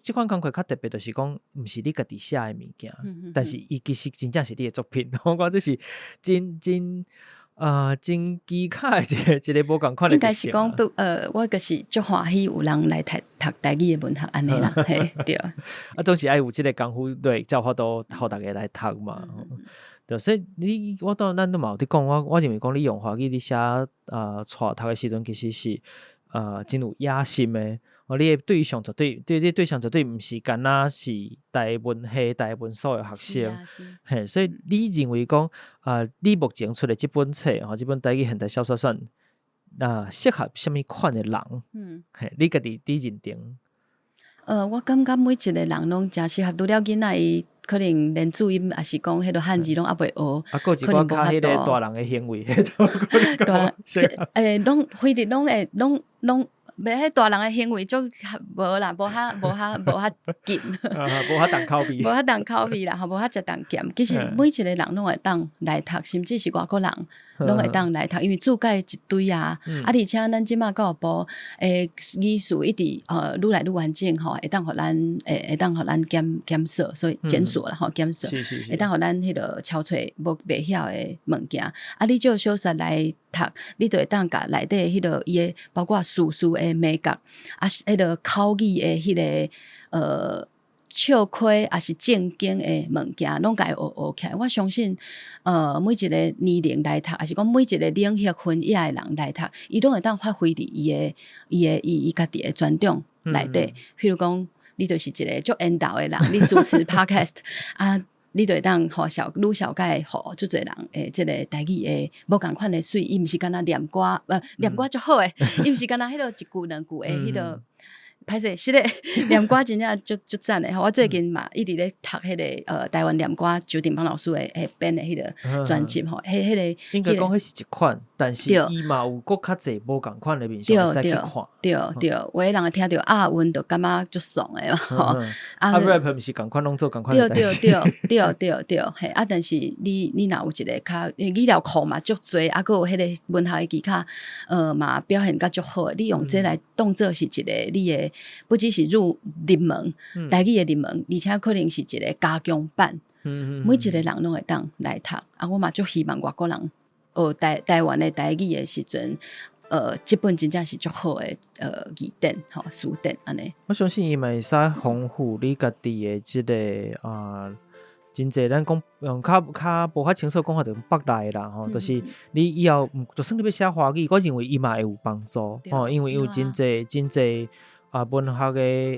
這款工課較特別，就是講毋是你家己寫的物件，但是伊其實真正是你的作品。我感覺這是真奇巧的一個無仝款的。應該是講不，我就是足歡喜有人來讀台語的文學按呢啦，嘿，對。啊，總是愛有這個功夫對，才有法度予逐家來讀嘛。對，所以你我當咱都嘛有佇講，我認為講你用華語佇寫冊讀的時陣，其實是真有野心的。哦，你的對象絕對，對你對象絕對毋是干焦是台文系、台文所的學生，嘿，所以你認為講你目前出的這本冊吼，這本台語現代小說選，適合啥物款的人？嘿，你家己佇認定？我感覺每一個人攏誠適合，除了囡仔伊可能連注音抑是講彼個漢字攏猶未學，啊，閣有一寡較彼個大人的行為，大人，欸，攏非得攏會攏。袂，彼大人的行為足無啦，無遐緊，無遐重口味，無遐重口味啦，吼，無遐食重鹹。其實每一個人攏會當來讀，甚至是外國人攏會當來讀，因為注解一堆啊。啊，而且咱這馬教育部的語序一直愈來愈完整吼，會當予咱檢索，所以檢索啦吼，檢索，會當予咱彼個搜揣無袂曉的物件。啊，你借小說來讀，你就會當共內底彼個伊的包括敘事的美感，啊，彼個口語的彼個笑詼抑是正經的物件，攏共伊學起來。我相信，每一個年齡來讀，抑是講每一個領域分野的人來讀，伊攏會當發揮佇伊家己的專長內底。譬如講，你就是一個足緣投的人，你主持 podcast 啊。你就會當予小愈小解予足濟人的這个台語的無仝款的媠，伊毋是干焦念歌，念歌足好的，伊毋是干焦彼落一句兩句的彼落。歹勢，是咧，念歌真正足足讚的吼！我最近嘛一直咧讀彼个台灣念歌周定邦老師的編的彼个專輯吼，彼个應該講彼是一款，但是伊嘛有閣較濟無仝款的面向會使去看。對對，有的人會聽著押韻就感覺足爽的嘛吼。啊 rap 毋是仝款攏做仝款的代誌。對對對對對，嘿啊！但是你若有一个較語料庫嘛足濟，啊，閣有彼个文學的技巧，嘛表現甲足好的，你用這來當做是一个你的，不只是入門，台語的入門，而且可能是一个加強版，每一个人攏會當來讀。啊，我嘛足希望外國人學台灣的台語的時陣，這本真正是足好的字典吼詞典按呢。我相信伊嘛會使豐富你家己的這个啊，真濟咱講用較較無較清楚講法，就北來啦吼，就是你以後就算你欲寫華語，我認為伊嘛會有幫助吼，因為有真濟真濟啊文學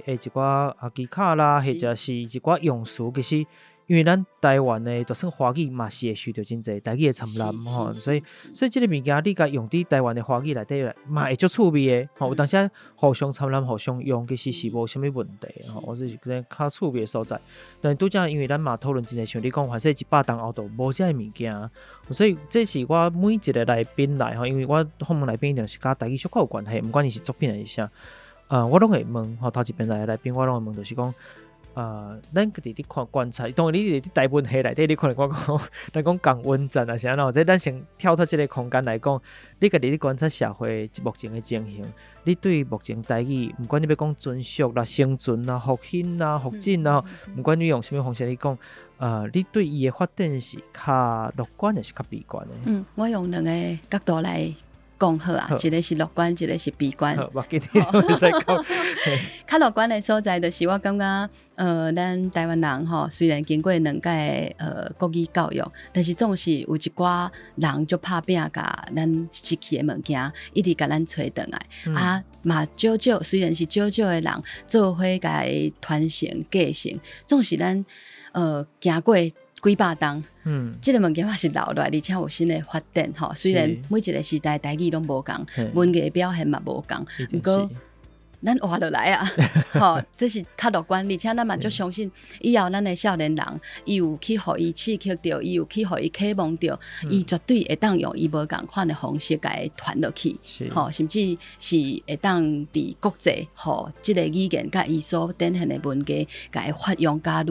的一寡啊技巧啦，或者是一寡用詞，其實因為咱台灣的就算華語嘛是會受著真濟台語的摻雜吼，所以這个物件你共用佇台灣的華語內底嘛會足趣味的吼，有當時互相摻雜、互相用，其實是無啥物問題吼。我是覺得較趣味的所在。但拄才因為咱嘛討論真濟，像你講，反正一百冬後就無這个物件，所以這是我每一个來賓來吼，因為我訪問來賓一定是佮台語小可有關係，毋管伊是作品還是啥，我攏會問吼，頭一遍來的來賓我攏會問，就是講。咱家己佇看觀察，當然你佇台文系內底，你可能我講，咱講共溫層啊，是按怎？這咱先跳脫這个空間來講，你家己佇觀察社會目前的情形，你對目前台語，毋管你欲講存續啦、生存啦、復興啦、復振啦，毋管你用啥物方式來講，你對伊的發展是較樂觀，還是較悲觀的？嗯，我用兩個角度來講好啊，一个是樂觀，一个是悲觀。我記得你會使講。較樂觀的所在，就是我感覺，咱台灣人吼，雖然經過兩屆國語教育，但是總是有一寡人足拍拚，共咱失去的物件，一直共咱揣轉來。啊，嘛少少，雖然是少少的人做伙共伊傳承繼承，總是咱行過幾百冬，這个物件嘛是留落來，而且有新的發展吼。雖然每一個時代台語攏無仝，文藝表現嘛無仝，毋過咱活落來啊，吼，這是較樂觀，而且咱嘛足相信，以後咱的少年人，伊有去予伊刺激著，伊有去予伊啟蒙著，伊絕對會當用伊無仝款的方式共伊傳落去，吼，甚至是會當佇國際，予這个語言佮伊所展現的文藝，共伊發揚加愈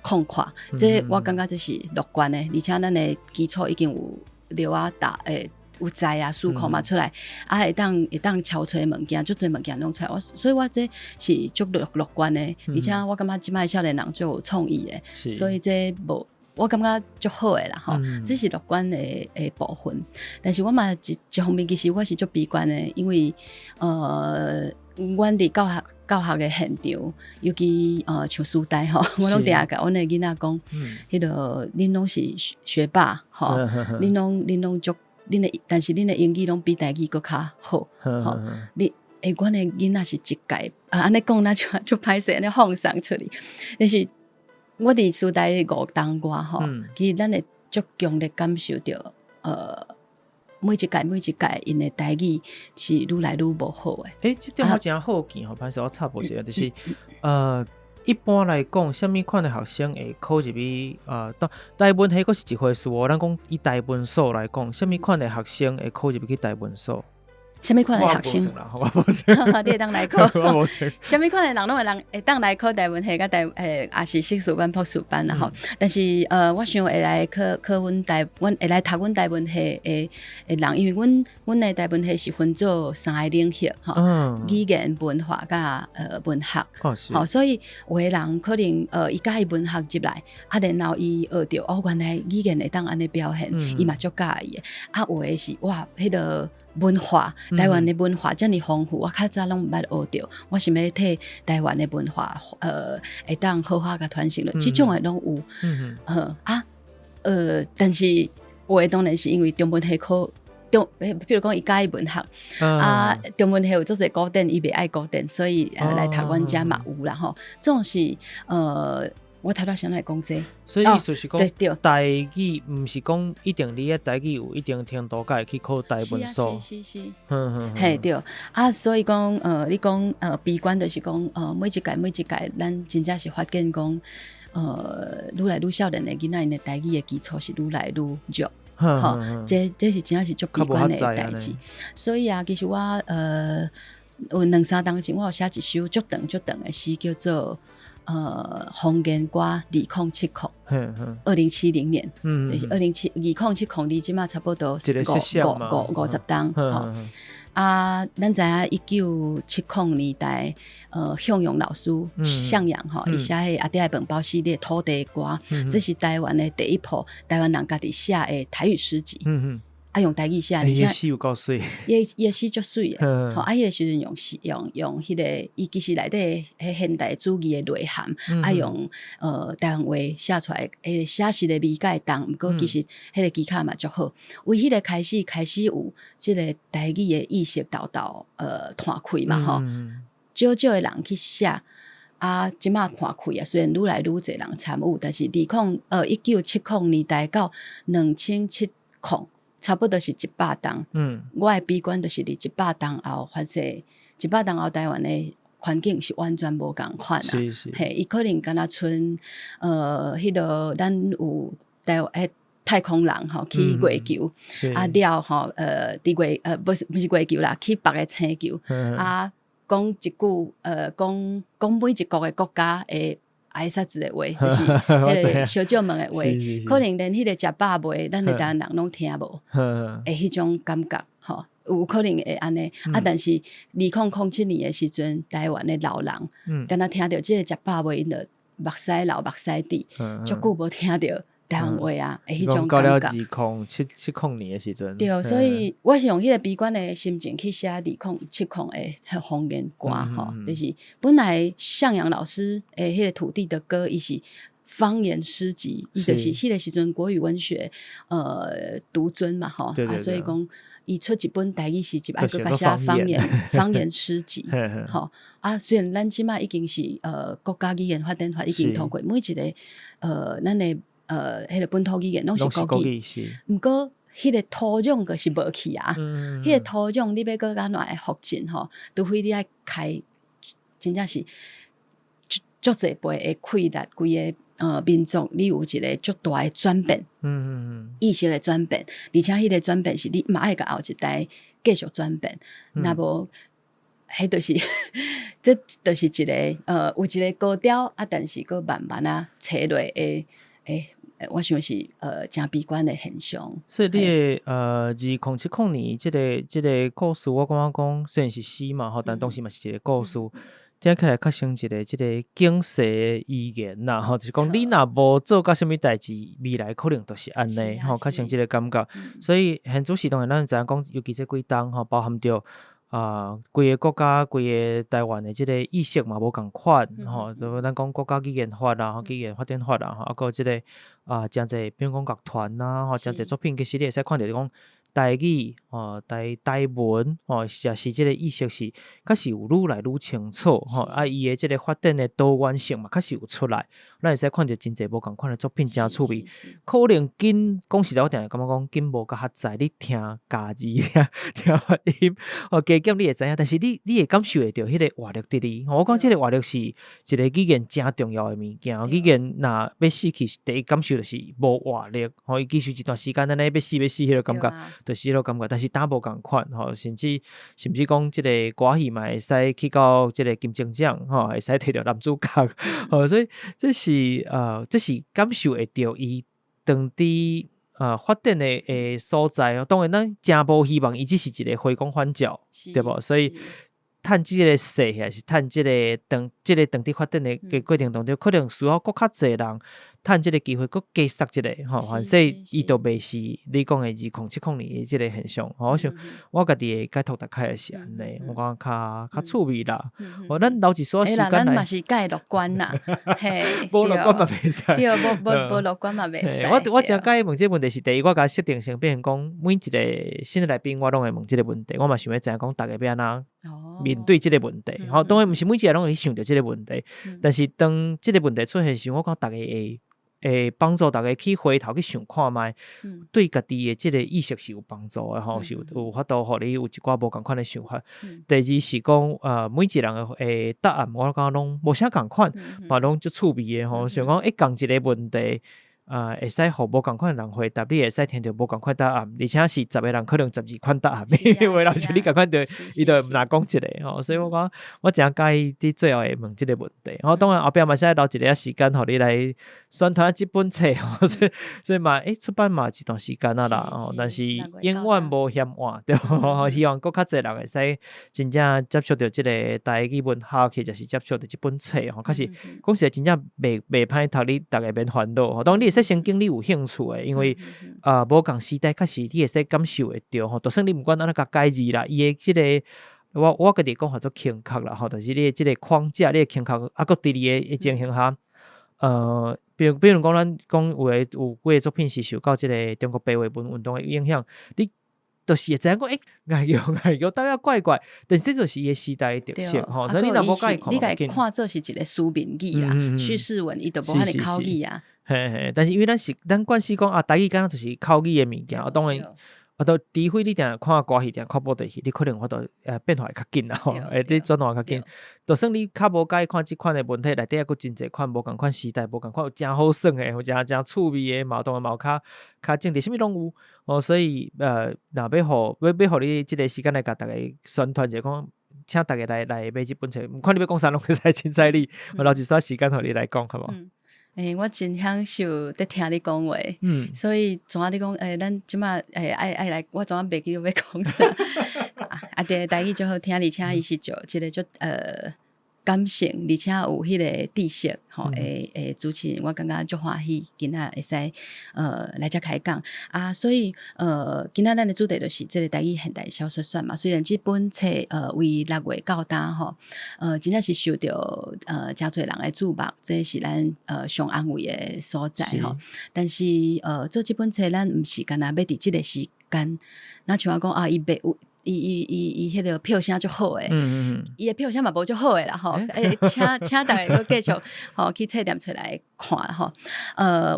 擴闊，這我感覺這是樂觀的，而且咱的基礎已經有料啊打欸。有才啊，書庫嘛出來，啊會當超揣物件，足濟物件攏出來，我所以我這是足樂觀的，而且我感覺這擺少年人足有創意的，所以這無我感覺足好的啦吼，這是樂觀的部分。但是我嘛一方面其實我是足悲觀的，因為阮佇教學的現場，尤其像師大吼，我攏定定共阮的囡仔講，彼个恁攏是學霸吼，恁攏足。恁的，但是恁的英語攏比台語閣較好，吼。你欸，阮的囡仔是一屆啊，按呢講若就就歹勢，按呢放送出去。但是我佇師大五冬外吼，其實咱會足強烈感受著，每一屆每一屆𪜶的台語是愈來愈無好的。欸，這點我真好奇吼，歹勢我插播一下，就是一般來講，啥物款的學生會考入去？當台文系閣是一回事哦。咱講以台文所來講，啥物款的學生會考入去台文所？啥物款的學生？我無算，你會當來考。我無算。啥物款的人攏會人會當來考台文系佮台欸，也是碩士班、博士班啦吼。但是我想會來考考阮台，阮會來讀阮台文系的人，因為阮的台文系是分做三个領域吼，語言、文化佮文學。吼，所以有的人可能伊佮意文學入來，啊，然後伊學著哦，原來語言會當按呢表現，伊嘛足佮意的。啊，有的是哇，彼个文化，台灣的文化遮爾豐富，我較早攏毋捌學著，我想欲替台灣的文化，會當好好共傳承落，這種的攏有。好啊，但是有的當然是因為中文系考中，比如講伊佮意文學，啊，中文系有足濟古典，伊袂愛古典，所以來讀阮遮嘛有啦吼。總是。我頭拄啥來講這個？所以意思是講，對，台語毋是講一定你的台語有一定程度，才會去考台文所。是是是。嘿對，啊，所以講，你講，悲觀就是講，每一屆每一屆，咱真正是發現講，愈來愈少年的囡仔，𪜶的台語的基礎是愈來愈弱。吼，這是真正是足悲觀的代誌。所以啊，其實我有兩三冬前，我有寫一首足長足長的詩，叫做方言歌2070，2070年，就是2070，離這馬差不多50年吼。啊，咱知影1970年代，向陽老師，向陽吼，伊寫彼阿爹的飯包系列土地歌，這是台灣的第一部台灣人家己寫的台語詩集。啊，用台語寫，而且伊的詩有夠媠，伊的詩足媠的，吼啊，彼個時陣用詩用用彼個，伊其實內底彼現代主義的內涵，啊用台灣話寫出來，彼個寫實的美甲會當，毋過其實彼個技巧嘛足好。為彼個開始開始有這個台語的意識沓沓傳開嘛吼，少少的人去寫。啊，這馬看開啊，雖然愈來愈濟人參與，但是1970年代到2070，差不多是100冬。我的悲觀就是佇一百冬後發生，一百冬後台灣的環境是完全無仝款啊。嘿，伊可能敢若賰彼落咱有台灣太空人吼去月球，啊了吼佇月不是月球啦，去別个星球，啊講一句講講每一國的國家的挨煞一個話，就是彼個相借問的話，可能連彼個食飽未，咱的台灣人攏聽無，的彼種感覺吼，有可能會按呢。啊，但是2007年的時陣，台灣的老人，敢若聽著這個食飽未，𪜶就目屎流目屎滴，足久無聽著台灣話啊，的彼種感覺。到了2070年的時陣，對，所以我是用彼個悲觀的心情去寫2070的方言歌吼，就是本來向陽老師的彼個土地的歌，伊是方言詩集，伊就是彼個時陣國語文學獨尊嘛吼，啊，所以講伊出一本台語詩集，愛閣共寫方言詩集，吼啊，雖然咱這馬已經是國家語言發展法已經通過，每一個咱的彼個本土語言攏是國語，毋過彼個土壤閣是無去啊。彼個土壤你欲閣按怎會復振吼？除非你愛開，真正是足足濟倍的氣力，規個民族你有一個足大的轉變，意識的轉變，而且彼個轉變是你嘛愛共後一代繼續轉變，若無，彼就是這就是一個有一個高調啊，但是閣慢慢仔切落的欸。我想是誠悲觀的現象。所以你的2070年這個故事，我感覺講雖然是詩嘛吼，但同時嘛是一個故事，聽起來較像一個這個警世的預言啦吼，就是講你若無做甲啥物代誌，未來可能就是按呢吼，較像這個感覺。所以現主時當然咱知影講，尤其這幾冬吼，包含著啊，規个國家、規个台灣的這個意識嘛無仝款吼，就咱講國家語言法啦、語言發展法啦，吼，啊閣有這個啊，誠濟比如講樂團啦，吼，誠濟作品，其實你會使看著講台語吼、台文吼，實是這個意識是確實有愈來愈清楚吼，啊，伊的這個發展的多元性嘛，確實有出來，咱會使看著真濟無仝款的作品，誠趣味。可能緊講實在，我定定感覺講緊無佮較在你聽家己聽聽發音，哦，加減你會知影，但是你會感受會著彼個活力佇裡。我講這個活力是一個語言誠重要的物件。語言若欲死去，第一感受就是無活力。吼，伊其實一段時間按呢欲死欲死彼個感覺，就是彼個感覺。但是今無仝款吼，甚至講這個歌戲嘛會使去到這個金鐘獎吼，會使摕著男主角。吼，所以這是感受會著伊當佇發展的所在。當然，咱誠無希望伊只是一個回光返照，對無？所以趁這個勢，還是趁這個當這個當佇發展的過程當中，可能需要閣較濟人。趁這个機會，閣加捒一下吼，反正伊就袂是你講的2070年的這个現象。吼，我想我家己的解讀大概是按呢，我感覺較較趣味啦。哦，咱留一絲時間來。咱嘛是較樂觀啦，嘿，無樂觀嘛袂使。對，無無無樂觀嘛袂使。我誠佮意問這個問題是第一，我共設定成變成講每一個新的來賓，我攏會問這個問題，我嘛想欲知影講逐家欲按怎面對這個問題。吼，當然毋是每一個攏會去想著這個問題，但是當這個問題出現時，我感覺逐家會會幫助逐家去回頭去想看覓，對家己的這個意識是有幫助的吼，是有有法度予你有一寡無仝款的想法。第二是講，每一個人的答案，我感覺攏無啥仝款，嘛攏足趣味的吼。像講，欸，仝一個問題，會使予無仝款的人回答，你會使聽著無仝款答案，而且是十個人可能12款答案，因為人像你仝款著，伊就毋若講一個吼，所以我講我誠佮意佇最後會問這個問題。吼，當然後壁嘛是愛留一個時間，予你來宣傳這本冊，所以所以嘛，欸，出版嘛一段時間啊啦，吼，但是永遠無嫌晚，對無？希望閣較濟人會使真正接觸著這個台語文學，或者是接觸著這本冊吼，確實講實在真正袂袂歹讀，你逐家免煩惱吼。當然你會使先經你有興趣的，因為啊，無仝時代確實你會使感受會著吼。就算你毋管按怎共改字啦，伊的這個我我家己講法足輕巧啦吼，就是你的這個框架，你的輕巧，啊，閣佇你的情形下，比比如講，咱講有的有幾个作品是受到這個中國白話文運動的影響，你就是會知影講，欸，哎喲哎喲，倒仔怪怪，但是這就是伊的時代的特色吼，所以你若無共伊看，你共伊看做是一個書面語啦，敘事文，伊就無遐爾口語啊。嘿嘿，但是因為咱是咱慣勢講啊，台語敢若就是口語的物件，當然啊，都除非你定看歌戲，定看布袋戲，你可能有法度變化會較緊啦吼，會你轉換較緊。就算你較無佮意看這款的文體，內底猶閣真濟款無仝款時代，無仝款有誠好耍的，有誠誠趣味的，嘛當然嘛有較較政治，啥物攏有。哦，所以若欲予欲欲予你這個時間來共逐家宣傳者講，請逐家來來買這本冊，毋管你欲講啥攏會使凊彩你，我留一撮時間予你來講，好無？欸，我真享受佇聽你講話，所以怎仔你講，欸，咱這馬欸愛愛來，我怎仔袂記欲講啥？啊，對，台語足好聽，而且伊是做一個足感性，而且有彼個知識吼，的的主持人，我感覺足歡喜，今仔會使來遮開講啊，所以今仔咱的主題就是這個台語現代小說選嘛。雖然這本冊為6月到今吼，真正是受著誠濟人的注目，這是咱上安慰的所在吼。但是做這本冊，咱毋是干焦欲佇這個時間，若像我講啊，伊袂有。伊伊伊伊彼个票聲足好的，伊的票聲嘛無足好的啦吼，欸，請請逐家閣繼續吼去冊店揣來看吼。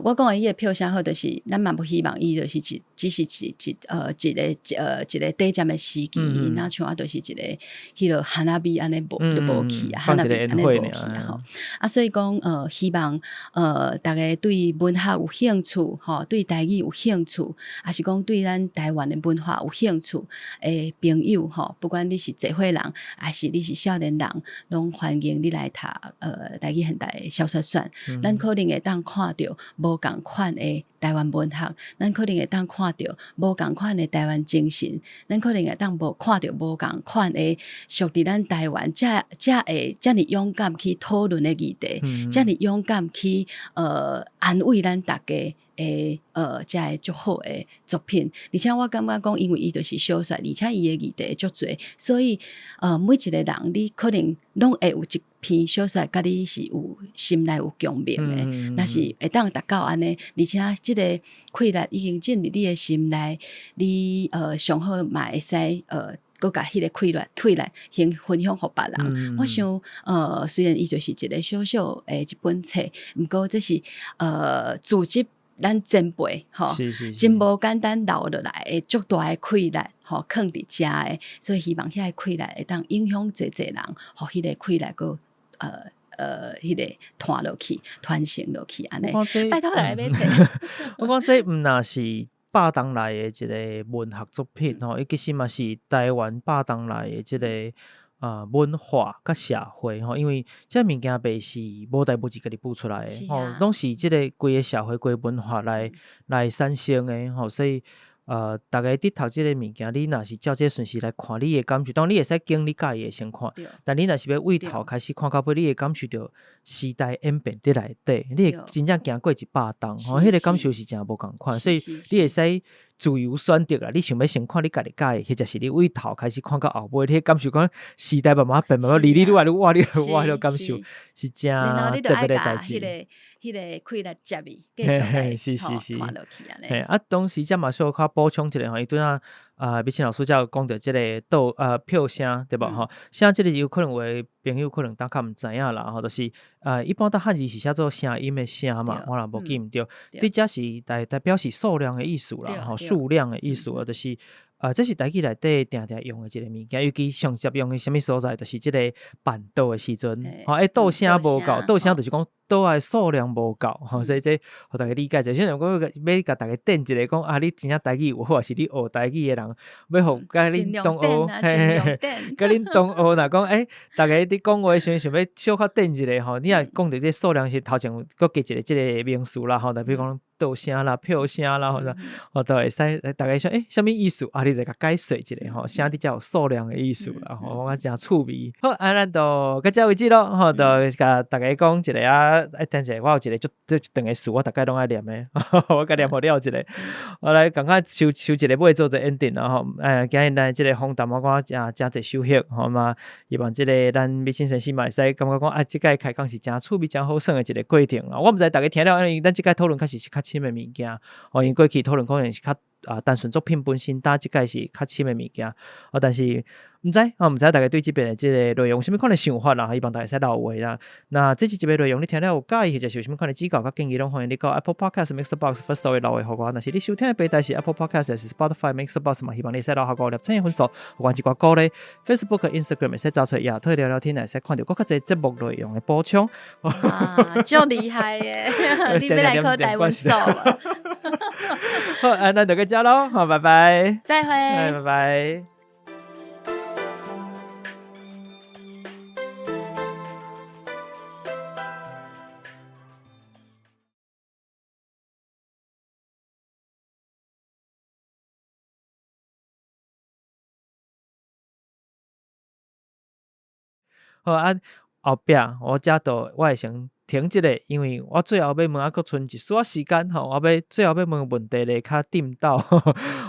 我講的伊的票聲好，就是咱嘛無希望伊就是一只是一一一个一個短暫的時期，若像啊，就是一个彼个花火按呢無就無去啊，花火按呢無去啊吼。啊，所以講希望逐家對文學有興趣吼，對台語有興趣，抑是講對咱台灣的文化有興趣的朋友吼，不管你是濟歲人，抑是你是少年人，攏歡迎你來讀台語現代小說選。咱可能會當看著無仝款的台灣文學，咱可能會當看著無仝款的台灣精神，咱可能會當無看著無仝款的屬佇咱台灣，才才會遮爾勇敢去討論的議題，遮爾勇敢去安慰咱逐家的遮个足好的作品，而且我感覺講，因為伊就是小說，而且伊的議題足濟，所以每一個人你可能攏會有一篇小說，佮你是有心內有共鳴的，若是會當達到按呢，而且這个氣力已經進入你的心內，你上好嘛會使閣共彼个氣力氣力先分享予別人。我想雖然伊就是一个小小的一本冊，毋過這是組織咱前輩吼，真無簡單留落來的足大的氣力吼，囥佇遮的，所以希望遐个氣力會當影響濟濟人，予彼个氣力閣彼个傳落去，傳承落去按呢。拜託來買冊。我講這毋若是百冬內的一个文學作品吼，伊其實嘛是台灣百冬內的這个文化佮社會吼，因為這物件袂是無代無誌家己浮出來的吼，攏是這个規个社會、規个文化來來產生的吼，所以逐家佇讀這个物件，你若是照這个順序來看，你會感受，當然你會使揀你佮意的先看，但你若是欲對頭開始看到尾，你會感受著時代演變佇內底，你會真正行過100冬，吼，彼個感受是誠無仝款，所以你會使自由選擇啦。你想欲先看你家己佮意，或者是你對頭開始看到後尾，你彼感受講時代慢慢變，慢慢離你愈來愈遠，你愈來愈感受是誠特別的代誌。彼個氣力接伊，繼續來看落去按呢。嘿，啊，當時遮嘛小可補充一下吼，伊拄仔啊，美清老師才有講著這个倒票聲對無吼？聲這个有可能有的朋友可能當較毋知影啦吼，就是一般佇漢字是寫做聲音的聲嘛，我若無記毋著，佇遮是代表示數量的意思啦，吼，數量的意思啊，就是這是台語內底定定用的一个物件，尤其上捷用佇啥物所在，就是這个辦桌的時陣，吼，欸，桌聲無夠，桌聲就是講桌的數量無夠，吼，所以這予大家理解者。雖然講欲共大家點一下講啊，你真正台語有好，抑是你學台語的人，欲予共恁同學，嘿嘿，共恁同學若講，欸，逐家佇講話時陣想欲小可點一下吼，你若講著這數量是頭前閣加一个這个名詞啦，吼，就比如講。桌聲啦，票聲啦，吼，吼，都會使逐家想，欸，啥物意思？啊，你就共解釋一下吼，聲佇遮有數量的意思啦，吼，我感覺誠趣味。好，啊，咱就到遮為止咯，吼，就共逐家講一下啊，欸，等者我有一个足足長的詞，我逐擺攏愛念的，我共念予了一下。我來共款收收一个尾做做 ending 啦吼，今日咱這个訪談我感覺誠誠濟收穫，吼嘛，希望這个咱美清先生嘛會使感覺講啊，這擺開講是誠趣味、誠好耍的一个過程啦。我毋知逐家聽了，因為咱這擺討論確實是較深的物件，哦，因為過去討論可能是較啊單純作品本身，但這擺是較深的物件，哦，但是毋知，哦，毋知逐家對這遍的這个內容有啥物款的想法啦？希望大家會使留話啦。那這一集的內容你聽了有佮意，或者是有啥物款的指教佮建議，攏歡迎你到 Apple Podcast、Mixerbox、Firstory 留話予我。若是你收聽的平台是 Apple Podcast 還是 Spotify、Mixerbox 嘛，希望你會使留下五粒星的分數，予阮一寡鼓勵。Facebook、Instagram 會使查揣亞特聊聊天，會使看著閣較濟節目內容的補充。哇，足厲害的！你欲來考台文數無？好，啊，咱就到遮囉，好，拜拜，再會，拜拜。好啊，後壁我遮就我會先停一下，因為我最後欲問猶閣賰一絲仔時間吼，我欲最後欲問問題咧較踮斗，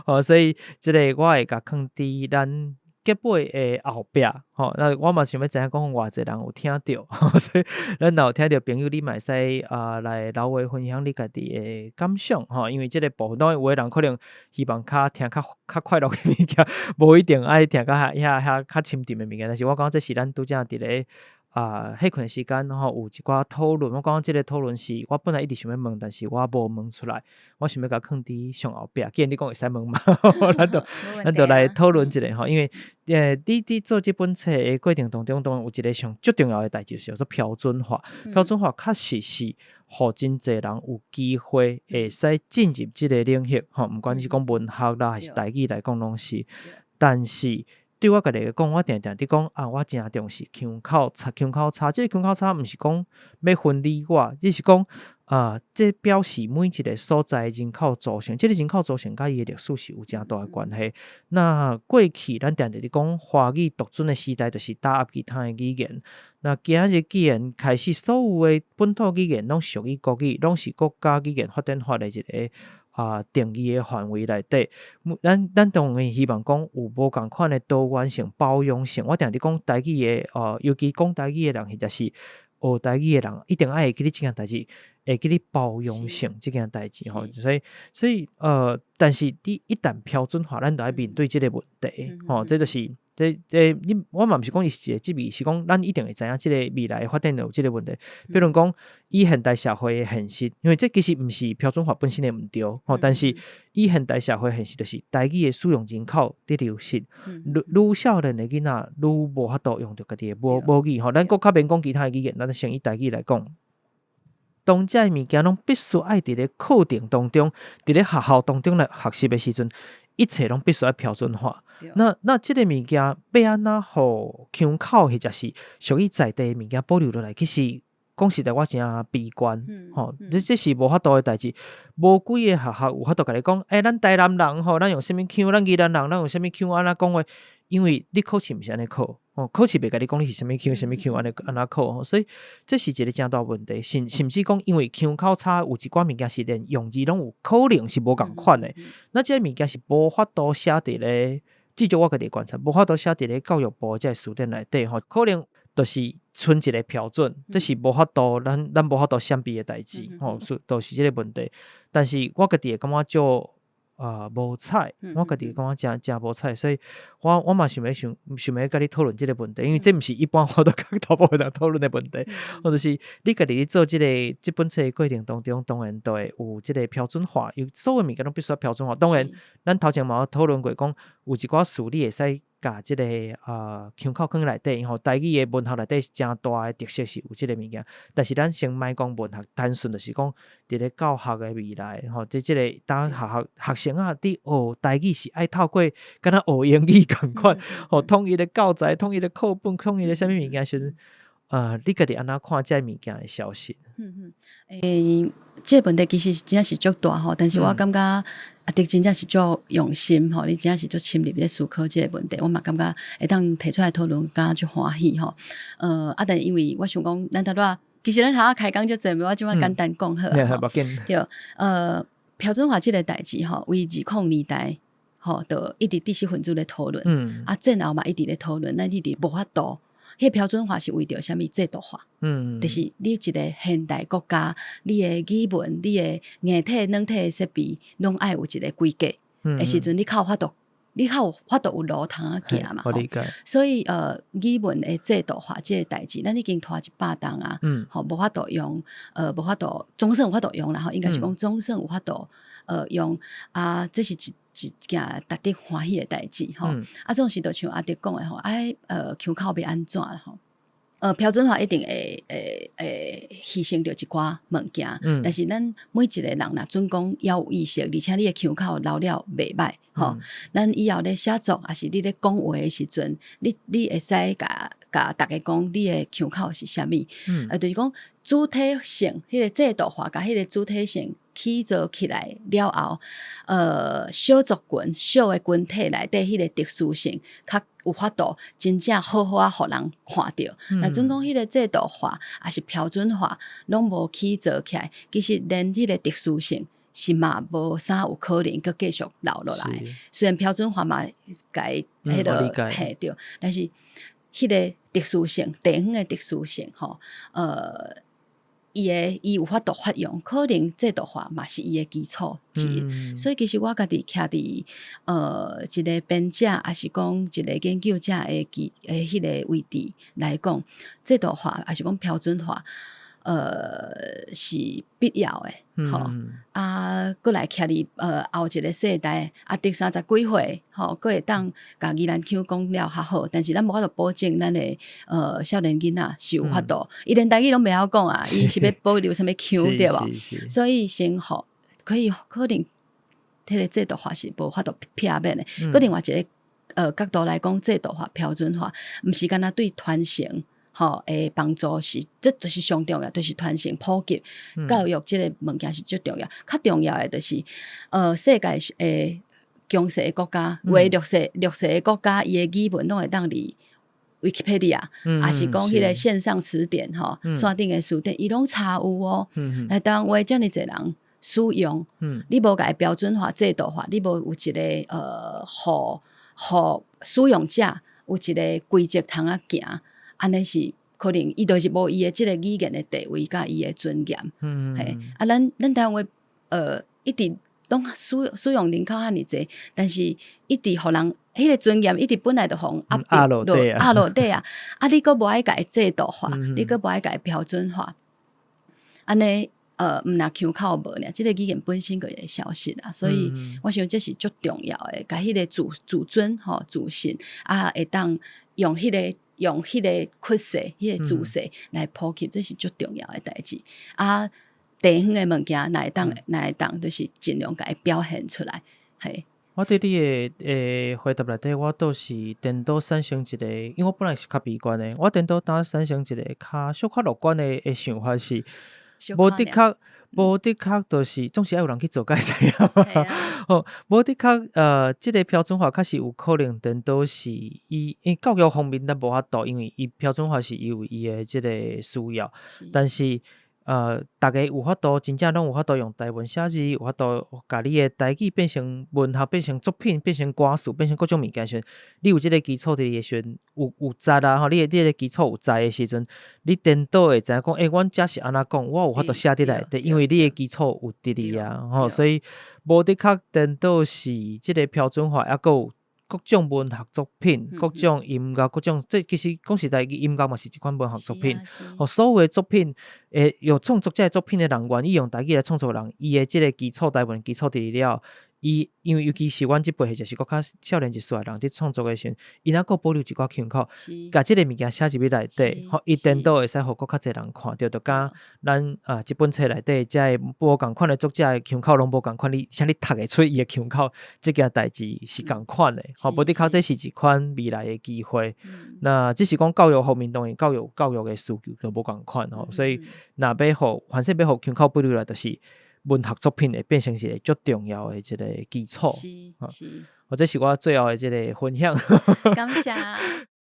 吼，所以這个我會共囥佇咱結尾的後壁，吼，那我嘛想欲知影講偌濟人有聽著，所以咱若有聽著朋友，你嘛會使啊來留話分享你家己的感想，吼，因為這个部分當然有的人可能希望較聽較較快樂的物件，無一定愛聽較遐遐較深沉的物件，但是我感覺這是咱拄才佇咧啊，歇睏的時間吼，有一寡討論。我感覺這个討論是我本來一直想欲問，但是我無問出來。我想欲共囥佇上後壁，既然你講會使問嘛，咱就咱就來討論一下吼。因為你佇做這本冊的過程當中，當然有一个上足重要的代誌，就是叫做標準化。標準化確實是予真濟人有機會會使進入這个領域吼，毋管是講文學啦，還是台語來講，攏是。但是對我家己來講，我定定佇講啊，我誠重視腔口差，腔口差。這个腔口差毋是講欲分你我，只是講啊，這表示每一个所在人口組成，這个人口組成佮伊的歷史是有誠大的關係。那過去咱定定佇講華語獨尊的時代，就是打壓其他的語言。那今日既然開始所有的本土語言攏屬於國語，攏是國家語言發展法的一个啊，定義的範圍內底，咱當然希望講有無仝款的多元性、包容性。我定佇講台語的，尤其講台語的人，或者是學台語的人，一定愛會記得這件代誌，會記得包容性這件代誌吼。所以，所以，但是你一旦標準化，咱就愛面對這个問題，吼，這就是。這這你我嘛毋是講伊是一個質疑，是講咱一定會知影這个未來發展有這个問題。比如講，以現代社會的現實，因為這其實毋是標準化本身的毋對，吼，但是以現代社會現實，就是台語的使用人口佇流失，愈愈少年的囡仔愈無法度用著家己的母母語，吼，咱閣較免講其他的語言，咱先以台語來講。當這个物件攏必須愛佇咧課程當中，佇咧學校當中來學習的時陣，一切攏必須愛標準化。那這个物件欲按怎予腔口或者是屬於在地的物件保留落來，其實講實在，我誠悲觀，吼，這是無法度的代誌，無幾个學校有法度共你講，欸，咱台南人吼，咱用啥物腔，咱宜蘭人，咱用啥物腔，按怎講話？因為你考試毋是按呢考，吼，考試袂共你講你是啥物腔，啥物腔，按呢按怎考，吼，所以這是一个誠大問題，甚至講，因為腔口差，有一寡物件是連用字攏有可能是無仝款的，那這个物件是無法度寫佇咧，至少我家己觀察，無法度寫佇咧教育部這个辭典內底，吼，可能就是賰一个標準，這是無法度，咱無法度閃避的代誌，吼，是就是這个問題。但是我家己會感覺足啊無彩，我家己會感覺誠誠無彩，所以我嘛想欲共你討論這个問題，因為這毋是一般我都共大部分人討論的問題，或者是你家己咧做這个這本冊的過程當中，當然都會有這个標準化，有所有物件攏必須愛標準化。當然，咱頭前嘛有討論過，講有一寡詞你會使共這个腔口囥內底，吼，台語的文學內底誠大的特色是有這个物件。但是咱先莫講文學，單純就是講佇咧教學的未來，吼，這個當學校學生仔佇學台語是愛透過敢若學英語仝款，吼，統一的教材、統一的課本、統一的啥物物件時陣，你家己按怎看這个物件的消失？欸，這个問題其實真正是足大吼，但是我感覺阿迪真正是足用心吼，你真正是足深入咧思考這个問題，我嘛感覺會當提出來討論，感覺足歡喜吼。啊，但因為我想講，咱頭拄仔其實咱頭仔開講足濟，我這擺簡單講好啊。對，標準化這个代誌吼，為20年代吼，就一直知識分子咧討論，啊，戰後嘛一直咧討論，咱一直無法度。彼個標準化是為著啥物制度化？就是你一個現代國家，你的語文、你的硬體、軟體的設備，攏愛有一個規格。的時陣，你較有法度有路通仔行嘛。所以語文的制度化這個代誌，咱已經拖100冬啊。吼，無法度用，無法度總算有法度用啦吼，應該是講總算有法度用啊，這是一件值得歡喜的代誌吼。啊，總是就像阿迪講的吼，啊，腔口欲按怎啦吼？標準化一定會犧牲著一寡物件，但是咱每一個人若準講猶有意識，而且你的腔口留了袂䆀吼，咱以後咧寫作，抑是你咧講話的時陣，你會使共逐家講你的腔口是啥物？就是講主體性，彼個制度化共彼個主體性起做起來了後，小族群、小的群體內底彼個特殊性，較有法度真正好好仔予人看著。若準講彼個制度化，抑是標準化，攏無起做起來，其實連彼個特殊性是嘛無啥有可能閣繼續留落來。雖然標準化嘛，共彼個嘿對，但是彼個特殊性、地方的特殊性吼，伊有法度發揚，可能制度化嘛是伊的基礎之一。所以其實我家己徛佇一個編者，抑是講一個研究者的彼個位置來講，制度化抑是講標準化，是必要的，吼。啊，閣來徛佇後一個世代，阿迪30幾歲，吼，閣會當共宜蘭腔講了較好，但是咱無法度保證咱的少年囡仔是有法度，伊連台語攏袂曉講啊，伊是欲保留啥物腔對無？所以先予可以可能，彼個制度化是無法度避免的。閣另外一個角度來講，制度化、標準化，毋是干焦對傳承吼的幫助是，這就是上重要，就是傳承普及教育這个物件是最重要。較重要的就是，世界的強勢的國家，有的弱勢的國家，伊的語文攏會當佇 Wikipedia，抑是講彼個線上詞典吼，線頂的詞典，伊攏查有哦。來台灣話遮爾濟人使用，你無共伊標準化、制度化，你無有一個予予使用者有一個規則通仔行，按呢是可能伊就是無伊的這个語言的地位佮伊的尊嚴。嘿，啊，咱台灣話一直攏使用人口遐爾濟，但是一直予人彼個尊嚴一直本來就予人壓落底啊，壓落底啊，啊，你閣無愛共伊制度化，你閣無愛共伊標準化，按呢毋若腔口無爾，這个語言本身就會消失啊，所以我想這是足重要的，共彼個自尊吼、自信啊，會當用彼個氣勢、彼個姿勢來普及，這是足重要的代誌。啊，地方的物件，若會當，若會當，就是盡量共伊表現出來，嘿。我佇你的回答內底，我倒是顛倒產生一個，因為我本來是較悲觀的，我顛倒當產生一個較小可樂觀的想法是，無的確，無的確，就是總是愛有人去做才會使啊。吼，無的確，這個標準化確實有可能顛倒是伊，因為教育方面咱無法度，因為伊標準化是伊有伊的這個需要，但是逐家有法度，真正攏有法度用台文寫字，有法度共你的台語變成文學，變成作品，變成歌詞，變成各種物件時陣，你有這個基礎佇的時陣，有在啦吼，你的基礎有在的時陣，你顛倒會知影講，欸，阮遮是按怎講，我有法度寫佇內底，因為你的基礎有佇哩啊，吼，所以無的確顛倒是這個標準化，抑閣有各種文學作品、各種音樂、各種，這其實講實在，音樂嘛是一款文學作品。吼，所有的作品，有創作這个作品的人，願意用台語來創作的人，伊的這个基礎台文基礎佇了，伊因為尤其是阮這輩或者是閣較少年一世的人佇創作的時陣，伊若閣保留一寡腔口，共這个物件寫入去內底，吼，伊顛倒會使予閣較濟人看著，就佮咱啊這本冊內底遮个無仝款的作者的腔口攏無仝款，你啥你讀會出伊的腔口，這件代誌是仝款的，吼，無的確這是一款未來的機會。那只是講教育方面，當然教育的需求就無仝款吼，所以若欲予，反正欲予腔口保留來，就是文學作品會變成一個足重要的一個基礎。是是，這是我最後的這個分享。感謝。